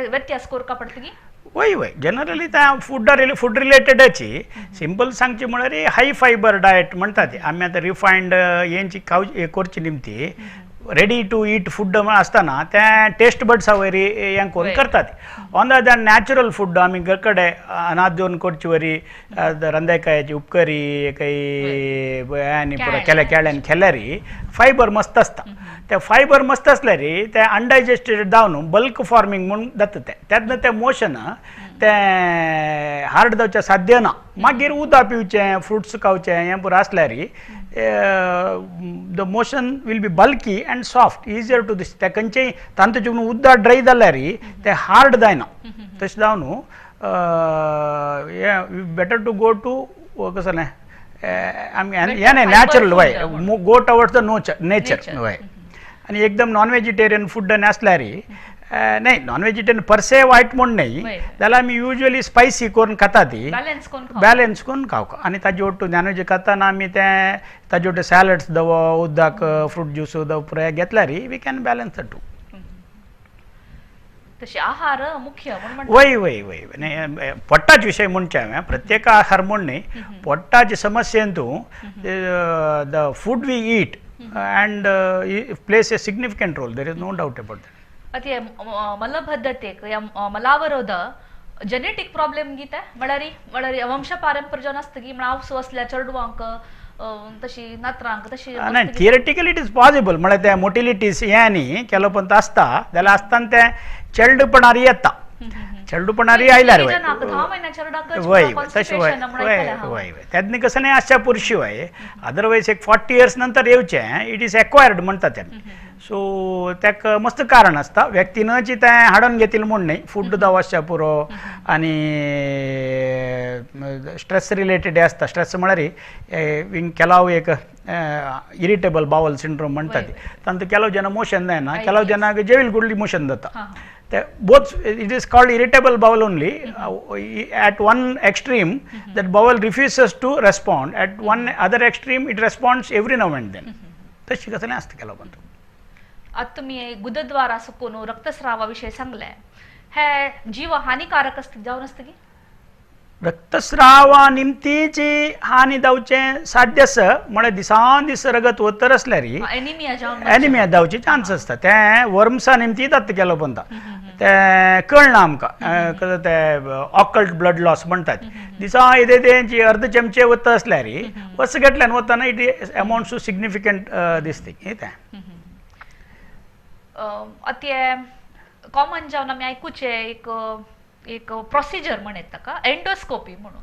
A: व्यत्यास कोरका पडटा की?
B: वय वय जनरली त्या फूड फूड रिलेटेडाची सिंपल सांगची म्हळ्यार हाय फायबर डायट म्हणटा ती आमी आतां रिफायंड हेंची खाव करची निमती रेडी टू ईट फूड आसतना तें टेस्ट बड्सा वयर हें करून करतात. On the other natural food आमी घर कडेन अनाज दवरून करचे वरी रंदेकायाची उपकरी काही आनी पुरो केल्या केळ्यान केल्यार फायबर मस्त आसता. ते फायबर मस्त आसल्यार ते अनडायजेस्टेड जावन बल्क फॉर्मिंग म्हूण जाता तें तेन्ना तें मोशन तें हार्ड जावचें साध्य ना. मागीर उदक पिवचें, फ्रुट्स खावचें, हें पुरो आसल्यार the motion will be bulky and soft, easier to this. तें खंयचेय तांतूं चिकून उदक ड्राय जाल्यार तें हार्ड जायना. तशें जावन हें बेटर टू गो टू कसलें आमी हें न्हय नॅचरल वय, गो टवर्ड्स the nature वय. आनी एकदम नॉन वेजिटेरियन फूड आनी आसल्यार न्हय, नॉन वेजिटेरियन परसे वायट म्हूण न्हय, जाल्यार आमी युजली स्पायसी करून खाता ती बॅलन्स करून खावक. आनी ताजे ओट्टू नॉन वेज खाताना आमी तें ताजे ओट्टू सॅलड्स दवो, उदक, फ्रूट ज्यूस दव पुराय घेतल्यार we can balance the two.
A: तशी आहार मुख्य.
B: वय वय वय न्हय, पोट्टाचे विशय म्हणचे हांवें, प्रत्येक आहार म्हूण न्हय, पोट्टाचे समस्येंतू the food we eat and plays a significant role, there is no doubt about that.
A: आतां मलबद्धतेक या मलावरोध जेनेटीक प्रॉब्लेम गीता म्हळ्यार म्हळ्यार वंश पारंपर्य जावन आसता की म्हळ्यार आवसो आसल्या चेडवांक तशी नात्रांक तशी.
B: ना, थियरेटिकली it is possible. म्हळ्यार ते मोटिलिटीज हें न्ही केलो पण आसता जाल्यार आसतना तें चेडपणार येता, चेडूपणारी आयल्यार वय वय तशें वय वय वय तेन्ना कसं न्ही आसच्या पुरशी वय, अदरवायज एक 40 इयर्स नंतर येवचें, it is acquired म्हणटा तें. सो ताका मस्त कारण आसता, व्यक्तीन जी तें हाडून घेतील म्हूण न्हय, फूड जावं आसच्या पुरो आनी स्ट्रेस रिलेटेड आसता. स्ट्रेस म्हळ्यार केलाव एक इरिटेबल बावल सिंड्रोम म्हणटा ती, तांतूं केलाव जेन्ना मोशन जायना, केलाव जेन्ना जेवील गुडली मोशन जाता, ते both it is called irritable bowel only. At one extreme that bowel refuses to respond, at one other extreme it responds every now and then. तशी कसलें आसता केलाव पण.
A: आतां तुमी गुदद्वारा सुकून रक्तस्रावा विशय सांगलें, हे जीव हानिकारक आसता जावन आसता की
B: रक्तस्रावा निमतीची हानी जावचें साध्य आसा. म्हळ्यार दिसान दीस रगत वतर आसल्यार एनिमिया जावची चान्स आसता. तें वर्म्सा निमती जाता केलो पण तें कळना आमकां, कसं तें ऑकल्ट ब्लड लॉस म्हणटात. दिसा येदे तेंची अर्द चमचे वता आसल्यार वस घेतल्यान वतना it amounts to significant this thing हें तें.
A: आतां कॉमन जावन आमी आयकुचें एक एक प्रोसिजर म्हण येता ताका एंडोस्कोपी म्हणून,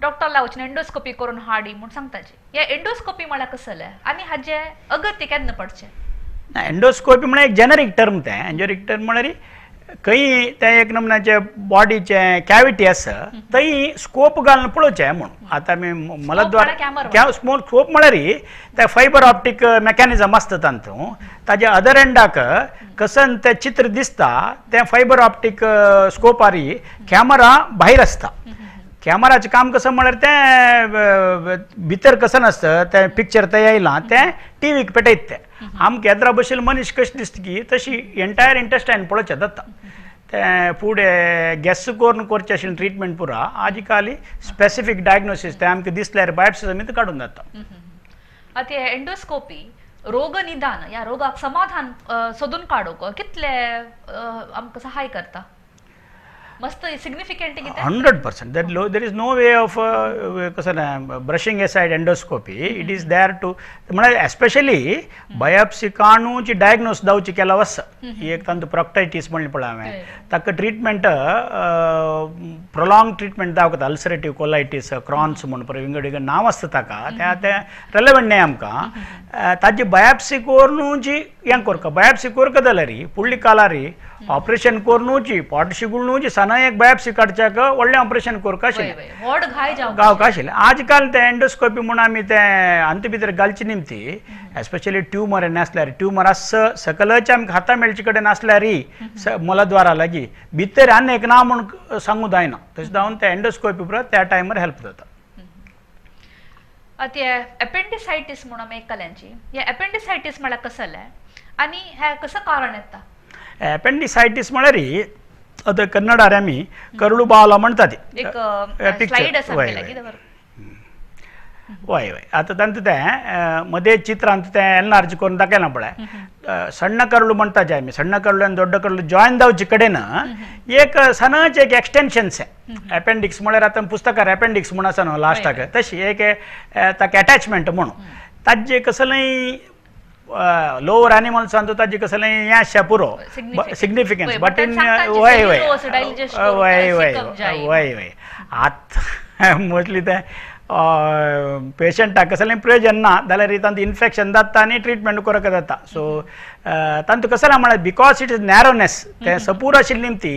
A: डॉक्टरला वचून एंडोस्कोपी करून हाडी म्हूण सांगताची. हे एंडोस्कोपी म्हळ्यार कसलें आनी हाजें अगत्य केन्ना पडचें?
B: ना, एंडोस्कोपी म्हळ्यार एक जेनरीक टर्म. तें जेनरीक टर्म म्हळ्यार खंय तें एक नमुन्याचें बॉडीचें कॅविटी आसा थंय स्कोप घालून पळोवचें म्हूण. आतां आमी मलद्वार स्मॉल स्कोप म्हळ्यार तें फायबर ऑप्टीक मॅकॅनिजम आसता तातूंत, ताज्या अदर एंडाक कसन तें चित्र दिसता तें फायबर ऑप्टीक स्कोपार कॅमरा भायर आसता. कॅमराचें काम कसं म्हळ्यार तें भितर कसं आसता तें पिक्चर तें येयलां तें टिवीक पेटयत तें आमकां येद्रा बशिल्लो मनीस कशें दिसता की तशी एंटायर इंटेस्टायन पळोवचें जाता. तें फुडें गॅस करून करचें आशिल्लें ट्रिटमेंट पुरा आज काल स्पेसिफीक डायग्नोसीस तें आमकां दिसल्यार बायोप्सी समेत काडून जाता.
A: आतां एंडोस्कोपी रोग निदान ह्या रोगाक समाधान सोदून काडूंक कितले आमकां सहाय करता? मस्त सिग्निफिकंट कितें?
B: 100%. That there is no way of कसं brushing aside endoscopy. It is there to म्हळ्यार एस्पेशली बायोप्सी काडून डायग्नोस जावची केला आसा. एक तांतूं प्रॉक्टायटीस म्हणलें पळय हांवें, ताका ट्रिटमेंट प्रोलॉंग ट्रिटमेंट जावंक जाता. अल्सरेटीव कोलायटीस, क्रॉन्स म्हूण पळय विंगड विंगड नांव आसता ताका, तें तें रेलेवंट न्हय आमकां. ताजी बायोप्सी करून जी हें करता, बायोप्सी करता जाल्यार फुडली कालारी ऑपरेशन करूनची पोट शिगुळूची सना एक बायोप्सी काडच्याक व्हडलें ऑपरेशन करता आशिल्लें गावका आशिल्लें. आज काल तें एंडोस्कोपी म्हूण आमी तें अंत भितर घालची निमती एस्पेशली ट्युमर नासल्यार, ट्युमर आस सकलचे आमकां हाता मेळचे कडेन आसल्यार मलद्वारा लागीं भितर आनी एक ना म्हूण सांगूं जायना. तशें जावन तें एंडोस्कोपी उपरांत त्या टायमार हेल्प जाता.
A: आतां एपेंडिसायटीस म्हणून आमी आयकल्यांची, हे एपेंडिसायटीस म्हळ्यार कसलें आनी हें कसं कारण येता?
B: एपेंडिसायटीस म्हळ्यार आतां कन्नडार आमी करडू बावला म्हणटा ती वय वय. आतां तांतूं तें मदें चित्रांत तें एनलार्ज करून दाखयलां पळय, सण्ण करडू म्हणटा जे आमी, सण्ण करडू आनी दोड्ड करडू जॉयन जावचे कडेन एक सणाचें एक एक्सटेंशन्स एपेंडिक्स म्हळ्यार आतां पुस्तकार एपेंडिक्स म्हूण आसा न्हू लास्टाक, तशी एक ताका एटॅचमेंट म्हणून ताजें कसलेंय लोवर एनिमल्सान ताजी कसलें हें आसच्या पुरो सिग्निफिकन्स, बट इन वय वय वय वय वय वय आतां मोस्टली तें पेशंटाक कसलें प्रयोजन ना जाल्यार तांतूं इन्फेक्शन जाता आनी ट्रिटमेंट करक जाता. सो तांतूं कसलें म्हळ्यार because it is नॅरोनेस तें सपूर आशिल्ली निमती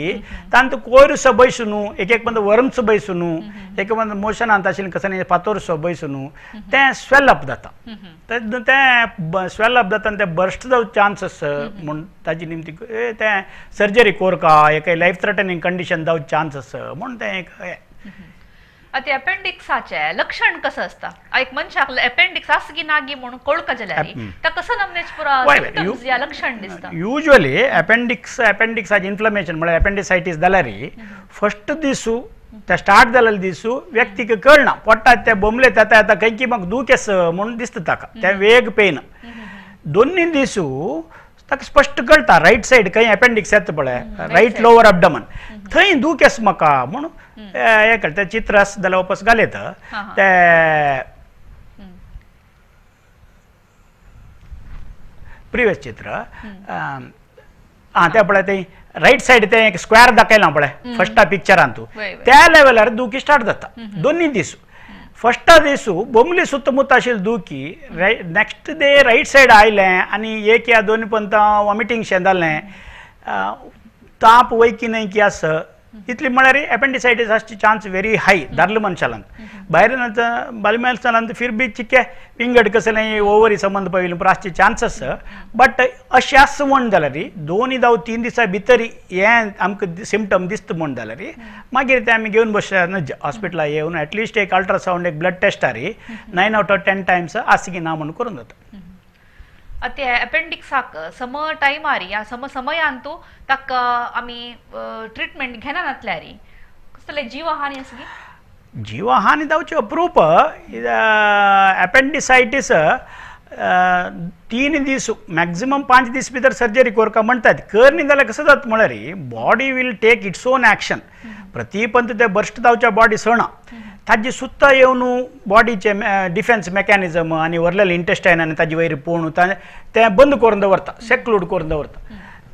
B: तांतूं कोयरसो बैसू न्हू, एक एक पंद वर्म्स बैसू न्हू, एक पंद मोशनांत आशिल्लें कसलें फातोरसो बैसू न्हू, तें स्वेल अप जाता, तें स्वेल अप जाता आनी तें बर्स्ट जावचे चान्सीस म्हूण ताजी निमती तें सर्जरी कोरका एक लायफ थ्रेटनिंग कंडिशन जावचे चान्सीस म्हूण तें एक.
A: आतां अपेंडिक्साचें लक्षण कसं आसता? एक मनशाक अपेंडिक्स आस की ना गी म्हणून कळका जाल्यार ता कसं नमनेच पुरा सिम्पटम्स या लक्षण दिसता?
B: युजुअली अपेंडिक्साचें इन्फ्लमेशन म्हळ्यार अपेंडिसायटीस जाल्यार फर्स्ट दिसू ते स्टार्ट जालेले दिसू व्यक्तीक कळना, पोटात ते बोंबले जाता येता खंय की म्हाका दूख आसा म्हणून दिसता ताका, ते वेग पेन. दोन्ही दिसू ताका स्पश्ट कळटा रायट सायड खंय अपेंडिक्स येता पळय, रायट लोवर अबडमन थंय दूख आसा म्हाका म्हणून हें कळटा. तें चित्र आसा जाल्यार वापस घालयत ते प्रिवियस चित्र आं तें पळय तें रायट सायड तें एक स्क्वेअर दाखयलां पळय फर्स्टा पिक्चरान तूं, त्या लेवलार दुखी स्टार्ट जाता दोन्ही दिसू. फर्स्टा दिसू बोंबली सुत्तमुत्त आशिल्ली दुखी नेक्स्ट डे रायट सायड आयलें आनी एक या दोन पंत वॉमिटींग शें जालें, ताप वय की न्हय की आसा इतली म्हळ्यार एपेंडिसायटीस आसची चान्स वेरी हाय दादले मनशालांत. भायर बायल मनशालांत फिर बी चिके विंगड कसलें ओवरी संबंद पळयलें पूण आसचे चान्सीस. बट अशें आसा म्हण जाल्यार दोन जावं 3 दिसां भितर हें आमकां सिमटम दिसता म्हण जाल्यार मागीर तें आमी घेवन बसचे नज हॉस्पिटलाक येवन एटलिस्ट एक अल्ट्रासावंड एक ब्लड टेस्ट आरी 9 out of 10 times आसा की ना म्हूण करून जाता.
A: आतां अपेंडिक्साक सम टायमार या सम समयांतू ताका आमी ट्रिटमेंट घेना नासल्यार कसले जीवहानी आसली?
B: जीवहानी जावची अप्रूप. अपेंडिसायटीस 3 दीस मॅक्झिमम 5 दीस भितर सर्जरी करका म्हणटात. करनी जाल्यार कसं जाता म्हळ्यार body will take its own action. प्रतिपंत ते बर्स्ट जावच्या बॉडी सणा ताजी सुत्ता येवन बॉडीचे डिफेन्स मेकॅनिजम आनी वरलेले इंटेस्टायन आनी ताजे वयर पोवून तें बंद करून दवरता, सेक्लूड करून दवरता.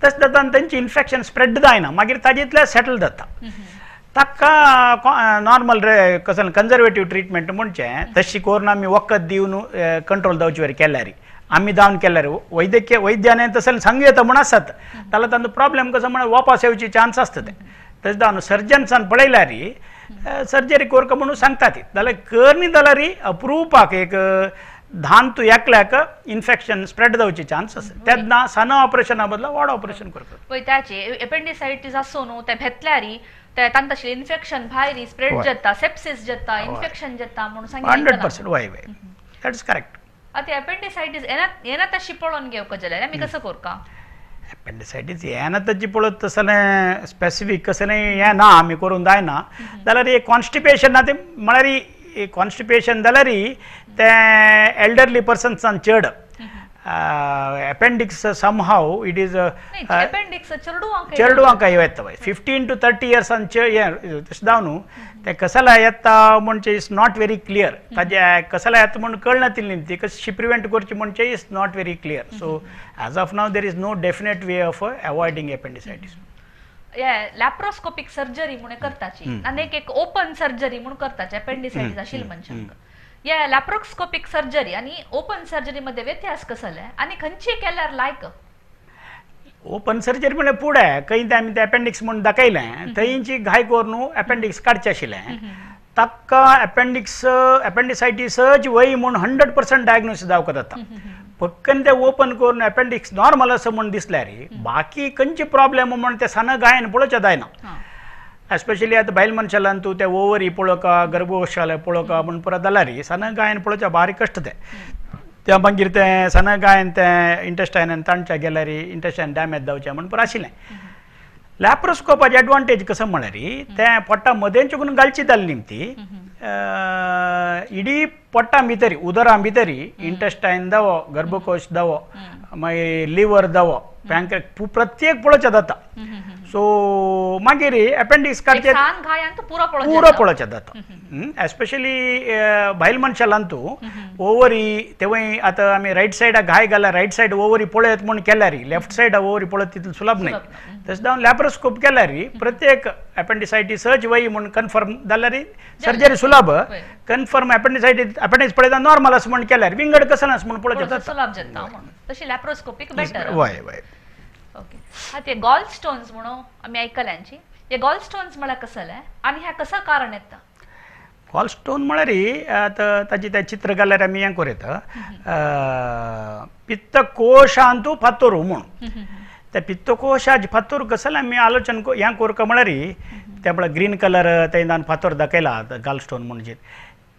B: तशें जाता आनी तेंचे इन्फेक्शन स्प्रेड जायना, मागीर ताजेंतल्यान सेटल जाता. ताका नॉर्मल रे कसलें कन्जर्वेटीव ट्रिटमेंट म्हणचें तशी करून आमी वखद दिवन कंट्रोल जावचे वयर केल्यार आमी जावन केल्यार वैद्यकीय वैद्याने तशें सांगू येता म्हूण आसत जाल्यार तांचो प्रॉब्लेम कसो म्हळ्यार वापस येवची चान्स आसता. तें तशें जावन सर्जन्सान पळयल्यार सर्जरी करका म्हणून सांगता ती जाल्यार करनी जाल्यार अप्रुपाक एक धान तूं एकल्याक इन्फेक्शन स्प्रेड जावची चान्स आसा. तेन्ना सान ऑपरेशना बदला व्हड ऑपरेशन करता.
A: पळय ताचे एपेंडिसायटीस आसूं न्हू तें भेतल्यार ते तांतूं इन्फेक्शन भायर स्प्रेड जाता, सेप्सिस जाता, इन्फेक्शन जाता म्हणून सांगितलें.
B: 100% वय वय, that is correct.
A: आतां एपेंडिसायटीस येना तशी पळोवन घेवंक जाल्यार आमी कसो करता?
B: एपेंडिसायटीस येना ताची पळोवप तसलें स्पेसिफीक कसलें हें ना आमी करूंक जायना. जाल्यार एक कॉन्स्टिपेशन ना तें म्हळ्यार कॉन्स्टिपेशन जाल्यार तें एल्डरली पर्सन्सान चड appendix somehow it is
A: appendix
B: चेडवांक येता 15 to 30 इयर्सान हें तशें जावन न्हू तें कसला येता म्हणजे is not very clear. ताजें कसला येता म्हूण कळना तितली ती कशी प्रिवेंट करची म्हणजे is not very clear. So as of now there is no definite way of avoiding appendicitis.
A: Laparoscopic surgery म्हणून करताची आनी एक ओपन सर्जरी म्हणून करताची अपेंडिसायटीस आशिल्ले मनशांक. या लॅप्रोस्कोपिक सर्जरी आणि ओपन सर्जरी मध्ये व्यत्यास कसले आणि खंयची केल्यार लायक?
B: ओपन सर्जरी म्हळ्यार फुडें खंय तें आमी तें अपेंडिक्स म्हूण दाखयलें थंयची घाय करून अपेंडिक्स काडचें आशिल्लें. ताका अपेंडिक्स अपेंडिसायटीसच वय म्हूण 100% डायग्नोसीस जावंक जाता. पक्कन तें ओपन करून अपेंडिक्स नॉर्मल आसा म्हूण दिसल्यार बाकी खंयचे प्रॉब्लेम म्हूण तें सान गायन पळोवचें जायना. एस्पेशली आतां बायल मनशालान तूं ते ओवरी पळोवका गर्भकोशाला पळोवका म्हूण पुरो जाल्यार सान गायन पळोवच्या बारीक कश्ट तें त्या मागीर तें सान गायन तें इंटेस्टायनान तांच्या गेल्यार इंटेस्टायन डॅमेज जावचें म्हूण पुरो आशिल्लें. लॅप्रोस्कोपाची एडवांटेज कसो म्हळ्यार तें पोटा मदें चुकून घालची जाली न्ही ती इडी पोटा भितरी उदरा भितरी इंटेस्टायन दावो, गर्भकोश दावो, मागीर लिवर दावो, पँक्रियास प्रत्येक पळोवचें जाता. सो मागीर अपेंडिक्स काडचें पुरो पळोवचें जाता. एस्पेशली बायल मनशालांतू ओवरी तेवूय आतां आमी रायट सायडाक घाय घाल्यार रायट सायड ओवरी पळयत म्हूण केल्यार लेफ्ट सायडा ओवरी पळयत तितलें सुलभ न्हय. तशें जावन लॅप्रोस्कोप केल्यार प्रत्येक अपेंडिसायटीस सहज वय म्हूण कन्फर्म जाल्यार सर्जरी सुलभ. कन्फर्म अपेंडिसायटीस अपेंडिक्स पळयता नॉर्मल आसा म्हूण केल्यार विंगड कसलें आसा म्हूण पळोवचें जाता.
A: तशी लॅप्रोस्कोपीक बेटर.
B: वय वय.
A: ओके. आतां हे गॉल स्टोन्स म्हणून आमी आयकल्यांची, हे गॉल स्टोन्स म्हळ्यार कसलें आनी ह्या कसो कारण येता?
B: गॉल स्टोन म्हळ्यार आतां ताचें तें चित्र घाल्यार आमी हें करूं येता, पित्तकोशांतू फातोर म्हूण. त्या पित्तकोशाचे फातोर कसलें आमी आलोचन हें करता म्हळ्यार तें पळय ग्रीन कलर तें फातोर दाखयला गॉल स्टोन म्हणजे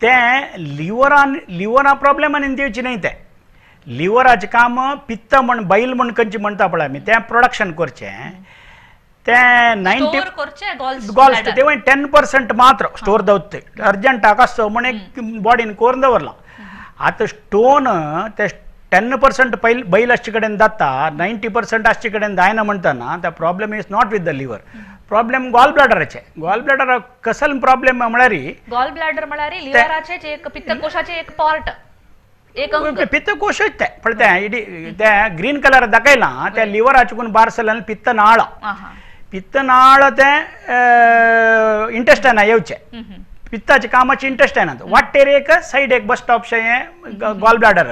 B: तें लिवरान लिवरा प्रॉब्लेमान दिवची न्हय. तें लिवराचें काम पित्त म्हण बैल म्हण खंयचें म्हणटा पळय आमी तें प्रोडक्शन करचें, तें 90 गॉल तेवूय 10% मात्र स्टोर दवरता. अर्जंटाक आसचो म्हण एक बॉडीन करून दवरलां. आतां स्टोन ते 10% पयल बैल आसचे कडेन जाता, 90% आसचे कडेन जायना म्हणटना the problem is not with the liver, problem gall ब्लॅडराचें. Gall ब्लॅडराक कसलो प्रॉब्लेम म्हळ्यार
A: गॉल ब्लॅडर म्हळ्यार लिवराचें एक पित्तकोशाचें एक पार्ट,
B: पित्तकोशच तें पळय तें तें ग्रीन कलर दाखयलां त्या लिवराचें भायर सरल्यान पित्तनाळ, पित्तनाळ तें इंटेस्टायना येवचें, पित्ताचें कामाचें इंटेस्टायनांत वाटेर एक सायड एक बस स्टॉप शें हें गॉल ब्लॅडर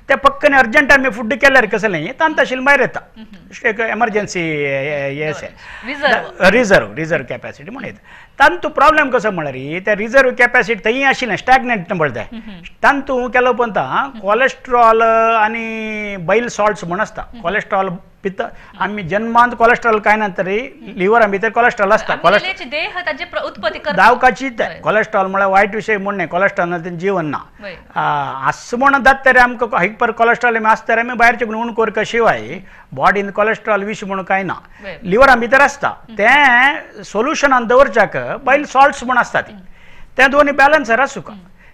B: तें पक्कन अर्जंट आमी फूड केल्यार कसलें तांत आशिल्लें भायर येता, एक एमर्जन्सी हें रिजर्व रिजर्व कॅपॅसिटी म्हण येता. तांतू प्रॉब्लेम कसो म्हळ्यार त्या रिजर्व कॅपॅसिटी थंय आशिल्लें स्टॅग्नंट म्हणटा तें तांतू केलो पळयता कॉलेस्ट्रॉल आनी बैल सॉल्ट्स म्हूण आसता. कॉलेस्ट्रॉल पित्त आमी जन्मांत कॉलेस्ट्रॉल कांय ना तरी लिवरा भितर कॉलेस्ट्रॉल आसता. दावकाची तें कॉलेस्ट्रॉल म्हळ्यार वायट विशय म्हूण न्हय, कॉलेस्ट्रॉल ना तें जीवन ना. आस म्हण जाता तरी आमकां हायपर कॉलेस्ट्रॉल आमी आसता तरी आमी भायरचें उण करका शिवाय बॉडीन कॉलेस्ट्रॉल विश म्हूण कांय ना, लिवरा भितर आसता. तें सोल्युशनान दवरच्याक बैल सॉल्ट्स म्हूण आसता ती तें दोनी बॅलन्सर आसूंक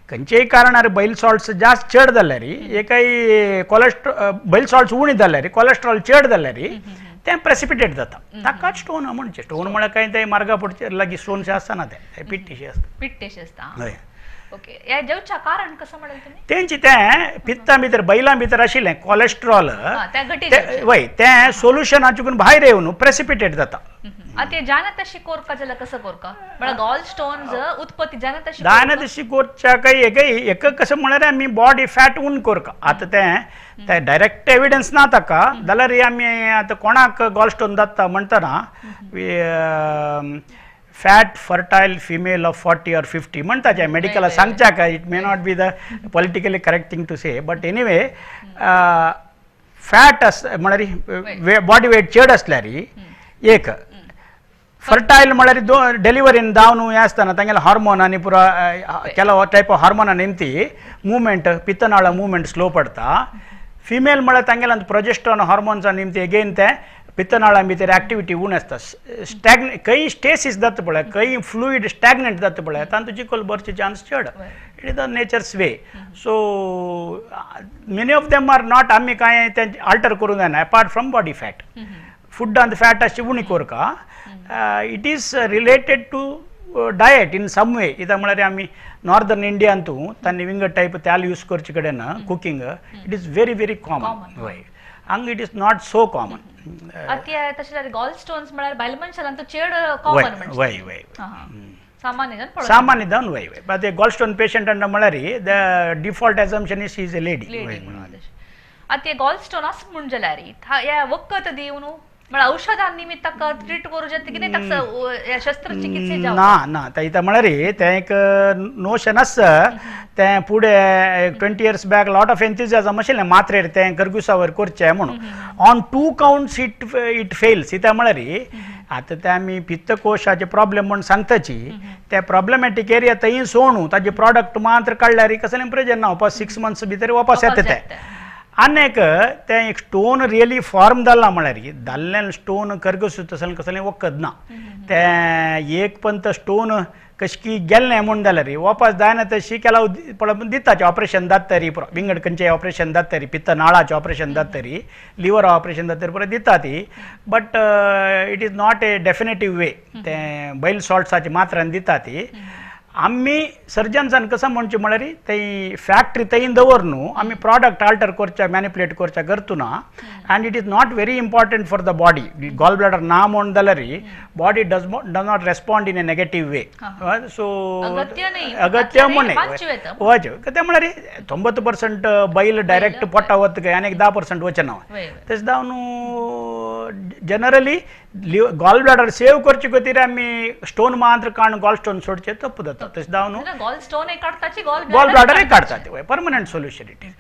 B: खंयचेय कारणार बैल सॉल्ट्स जास्त चड जाल्यार एकय कॉलेस्ट्रॉल बैल सॉल्ट्स उणी जाल्यार कॉलेस्ट्रॉल चड जाल्यार तें प्रेसिपिटेट जाता, ताकाच स्टोन म्हणचें. स्टोन म्हळ्यार कांय तें मार्गा पडचे लागीं स्टोनशें आसना, तें पिट्टीशें आसता.
A: पिट्टेशें आसता. हय. ओके. ह्या जेवच्या कारण कसो म्हणलें तुमी?
B: तेंची तें पित्ता भितर बैलां भितर आशिल्लें कॉलेस्ट्रॉल वय तें सोल्युशनाचें भायर येवन प्रेसिपिटेट जाता.
A: आतां जायना तशी कोरका जाल्यार कसो कोरका म्हळ्यार गॉल स्टोन्स उत्पत्ती जायना तशी
B: जायना तशी कोरच्या काय एक एक कसं म्हळ्यार आमी बॉडी फॅट उण कोरका. आतां तें तें डायरेक्ट एविडन्स ना ताका जाल्यार आमी आतां कोणाक गॉल स्टोन जाता म्हणटना fat fertile female of 40 or 50 म्हणटा जें medical सांगच्याक it may not be the politically correct thing to say but anyway fat आस म्हळ्यार बॉडी वेट चड आसल्यार एक फर्टायल म्हळ्यार डिलिवरीन जावन हें आसतना तांगेले हार्मोन आनी पुरो ಕೆಲವು टायप ऑफ हार्मोना निमती मुवमेंट पित्तनाळ मुवमेंट स्लो पडटा. फिमेल म्हळ्यार तांगेले प्रोजेस्ट्रॉन हार्मोन्सा निमती एगेन तें पित्तनाळां भितर एक्टिविटी उण आसता. स्टॅग्न खंय स्टेसीस जाता पळय, खंय फ्लुइड स्टॅग्नंट जाता पळय, तांतूं चिखल भरचे चान्स चड. It is the nature's way. So many of them are not आमी कांय तें आल्टर करूंक जायना एपार्ट फ्रॉम बॉडी फॅट. फुडांत फॅट आसची उणी कोरका. It is related to diet in some way. कित्याक म्हळ्यार आमी नॉर्दर्न इंडियांतू तांणी विंगड टायप तेल यूज करचे कडेन cooking it is very very common. हय, हांगा it is not so common.
A: आतां तशें जाल्यार गॉल स्टोन्स म्हळ्यार बायल मनशान चड कॉमन म्हणटा.
B: वय वय
A: सामान्य जन
B: सामान्य जन वय वय. बट गॉल स्टोन पेशंट म्हळ्यार the default assumption is is a lady.
A: आतां गॉल स्टोन आसा म्हूण जाल्यार ह्या वखद दिवन म्हळ्यार औषधां निमित्त ताका ट्रीट करूं जाता कितें ताका शस्त्रचिकित्से
B: ना ना इतां म्हळ्यार तें एक नोशन आसा. तें फुडें 20 years back lot of enthusiasm आशिल्लें मात्रेर तें करगुसावर करचें म्हणून. On 2 counts it it fails. इतां म्हळ्यार आतां तें आमी पित्तकोशाचे प्रॉब्लेम म्हूण सांगताची ते प्रॉब्लेमॅटीक एरिया थंय सोडून ताजे प्रॉडक्ट मात्र काडल्यार कसलें प्रयोजन ना, वापस 6 मंथ्स भितर वापस येता तें. आनी एक तें एक स्टोन रियली फॉर्म जालां म्हळ्यार जाल्ल्यान स्टोन करगसूत तसलें कसलें वखद ना तें एक पंत स्टोन कशकी गेल्लें म्हूण जाल्यार वापस जायना तशी केला पळय दिताचे ऑपरेशन जाता तरी पुरो विंगड खंयचें ऑपरेशन जाता तरी पित्त नाळाचें ऑपरेशन जाता तरी लिवर ऑपरेशन जाता तरी पुरो दिता ती but it is not a definitive way तें बैल सॉल्ट्साचे मात्रान दिता ती आमी सर्जन्सान कसं म्हणचें म्हळ्यार थंय फॅक्टरी थंय दवर न्हू आमी प्रॉडक्ट आल्टर करच्या मॅनिपुलेट करच्या करतना and it is not very important for the body gall bladder ना म्हूण जाल्यार body does not respond in a negative way so अगत्य म्हण वच तें म्हळ्यार 90% बैल डायरेक्ट पोटा वता आनी एक 10% वचना तशें जावन जनरली गॉल ब्लॅडर सेव करचे खातीर आमी स्टोन मात्र काडून गॉल स्टोन सोडचे तप्प जाता तशें जावन
A: गॉल स्टोन काडटाची
B: गॉल ब्लॅडर काडटा ते परमनंट सोल्युशन it is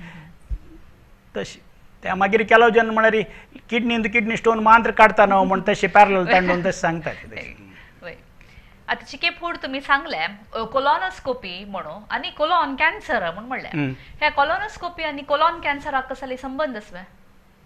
B: तशी त्या मागीर केलो जन म्हळ्यार किडनी किडनी स्टोन मात्र काडटा न्हू म्हण तशें पॅरल तांडून तशें सांगता.
A: आतां चिके फूड तुमी सांगले कोलोनोस्कोपी म्हणून आनी कोलॉन कॅन्सर म्हूण म्हणलें ह्या कोलोनोस्कोपी आनी कोलॉन कॅन्सराक कसले संबंद आसा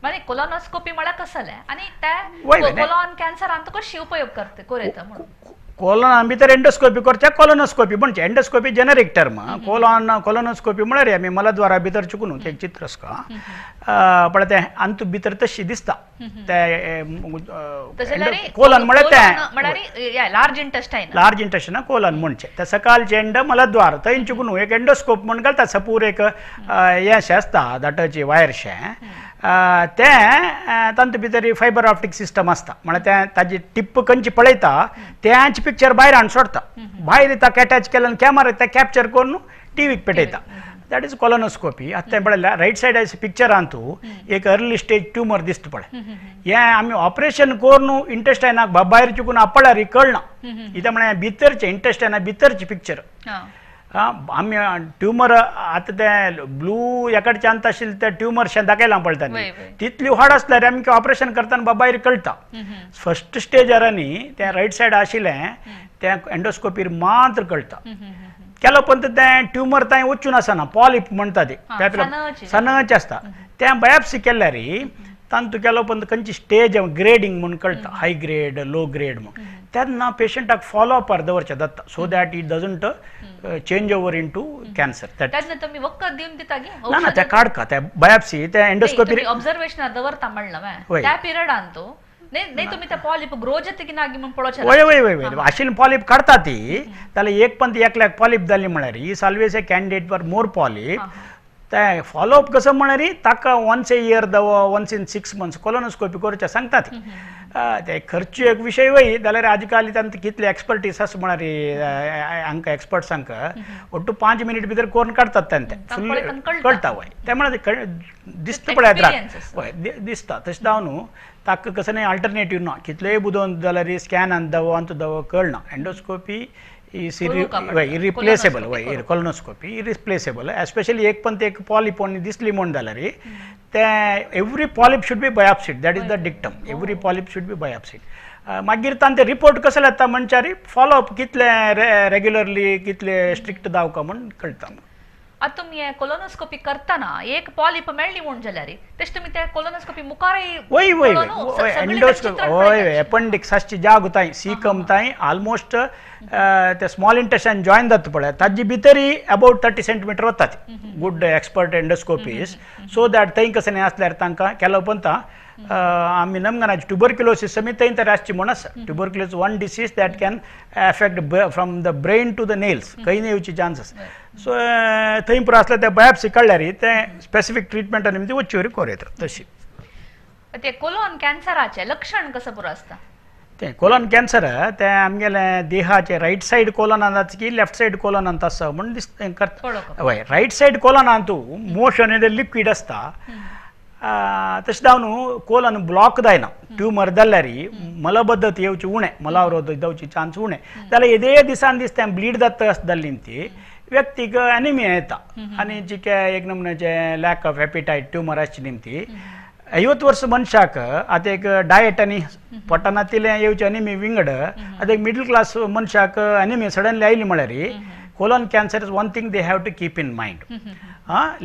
A: म्हणजे कोलोनोस्कोपी म्हळ्यार कसलें आनी त्या कोलॉन कॅन्सरान कशी उपयोग करता करता म्हणून
B: कोलॉन भितर एंडोस्कोपी करच्या कोलोनोस्कोपी म्हणजे endoscopy generic term colon colonoscopy म्हळ्यार आमी मलद्वारा भितर चुकून एक चित्र आसता पळय तें अंतू भितर तशी दिसता ते कोलन म्हळ्यार
A: तें लार्ज इंटेस्टायन
B: लार्ज इंटेस्टायन कोलन म्हणचें ते सकाळचें एंड मलद्वार थंय चुकून एक एंडोस्कोप म्हण घालता सपूर एक हें अशें आसता दाटची वायर शें तें तांतू भितर फायबर ऑप्टीक सिस्टम आसता म्हळ्यार तें ताजी टिप्प खंयची पळयता तेंच पिक्चर भायर हाडून सोडता भायर ताका अटॅच केल्यान कॅमरा तें कॅप्चर करून टिवीक पेटयता that is colonoscopy. आतां तें पळयल्यार रायट सायड पिक्चरान तूं एक अर्ली स्टेज ट्युमर दिसता पळय हें आमी ऑपरेशन करून इंटेस्टायनाक भायर चुकून आपल्यार कळना कित्याक म्हळ्यार भितरचें इंटेस्टायना भितरचें पिक्चर आमी ट्युमर आतां तें ब्लू एकडच्यान आशिल्लें तें ट्युमर शें दाखयलां पळयता तितली व्हड आसल्यार आमकां ऑपरेशन करतना बाबायर कळटा फर्स्ट स्टेजार न्ही तें रायट सायड आशिल्लें तें एंडोस्कोपीर मात्र कळटा केलो पण तें ट्युमर थंय वचून आसना पॉलिप म्हणटा ते सनच आसता तें बायोप्सी केल्यार तांतू केलो पण खंयची स्टेज ग्रेडींग म्हूण कळटा हाय ग्रेड लो ग्रेड म्हूण तेन्ना पेशंटाक फॉलो अपार दवरचें जाता so that it doesn't change over into cancer.
A: तेन्ना तुमी वखद दिवन दिता
B: ना ना तें काडका तें बायोप्सी तें एंडोस्कोपी
A: ऑब्जर्वेशनार दवरता म्हणलां त्या पिरियडान तो नाही तुम्ही त्या पॉलिप ग्रो जाता की ना म्हूण पळोवचें
B: वय वय वय वय आशिल्ली पॉलिप काडटा ती जाल्यार एक पण एकल्याक पॉलिप जाली म्हळ्यार is always a candidate for more polyp ते फॉलोअप कसं म्हळ्यार ताका वन्स ए इयर दवो वन्स इन 6 मंथ्स कोलोनोस्कोपी करचें सांगता ती ते खर्च एक विशय वय जाल्यार आजकाल तांकां कितले एक्सपर्टीस आसा म्हळ्यार हांकां एक्सपर्ट्सांक ಒಟ್ಟು 5 मिनिट भितर करून काडटात तें फुल कळटा वय तें म्हळ्यार दिसता पळय वय दिसता तशें जावन न्हू ताका कसलें अल्टरनेटीव ना कितलेय बुदोवन जाल्यार स्कॅन दवो अंत दवो कळना एंडोस्कोपी is irreplaceable वय कोलोनोस्कोपी इरिप्लेसेबल एस्पेशली एक पण एक पॉलिप दिसली म्हूण जाल्यार तें every polyp should be biopsied that is the dictum every polyp should be biopsied. मागीर तांचे रिपोर्ट कसले येता म्हणच्यार फॉलोअप कितले रेग्युलरली कितले स्ट्रिक्ट दावका म्हूण कळटा.
A: आतां तुमी कोलोनोस्कोपी करतना एक पॉलिप मेळ्ळी म्हूण जाल्यार तशें तुमी ते कोलोनोस्कोपी मुखारय
B: वय वय एंडोस्कोपी वय एपेंडिक्स आसची जाग थंय सीकम थंय ऑलमोस्ट ते स्मॉल इंटेस्टायन जॉयन जाता पळय ताजी भितरय अबावट 30 सेंटीमिटर वता ती good expert endoscopies so that थंय कसलें आसल्यार तांकां केलो पंता आमी नमगनाची ट्युबरक्युलोसीस समेत थंय तर आसची म्हूण आसा tuberculosis one disease that can affect from the brain to the nails खंय येवची चान्स आसा सो थंय पुरो आसल्यार ते बायोप्सी काडल्यार तें स्पेसिफीक ट्रिटमेंटा निमती वच्ची वरी कोर येता तशी.
A: ते कोलोन कॅन्सराचें लक्षण कसं पुरो आसता?
B: तें कोलन कॅन्सर तें आमगेलें देहाचें रायट सायड कोलनान जाता की लेफ्ट सायड कोलनान आसा म्हूण दिसता करता वय रायट सायड कोलनान तूं मोशन लिक्वीड आसता तशें जावन कोलन ब्लॉक जायना ट्युमर जाल्यार मलबद्धत येवची उणें मलावरोध जावची चान्स उणें जाल्यार येदे दिसान दीस तें ब्लीड जाता आसता जाल्ली ती व्यक्तीक एनिमिया येता आनी जिके एक नमुन्याचें लॅक ऑफ एपिटायट ट्युमर आसची निमती 50 वर्स मनशाक आतां एक डायट आनी पोटान तिलें येवचें एनिमी विंगड आतां एक मिडल क्लास मनशाक एनिमी सडनली आयली म्हळ्यार Colon cancer is one thing they have to keep in mind.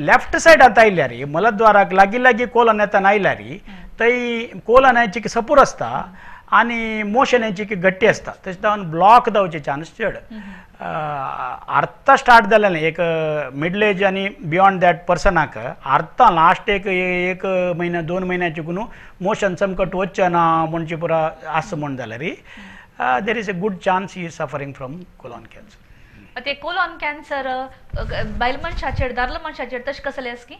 B: Left side आतां आयल्यार मलद्वाराक लागीं लागीं कोलन येतना आयल्यार थंय कोलनाची सपूर आसता आनी मोशनाची गट्टी आसता, तशें जावन ब्लॉक जावचे चान्स चड. आर्ता स्टार्ट जालें एक मिडल एज आनी बियोंड that पर्सनाक आर्ता लास्ट एक एक म्हयनो 2 म्हयन्या चुकून मोशन समकट वचना म्हणचे पुरा आसा म्हण जाल्यार there is a good chance he is suffering from colon cancer.
A: ते कोलॉन कॅन्सर बायल मनशाचेर दादलो मनशाचेर तशें कसलें आसा की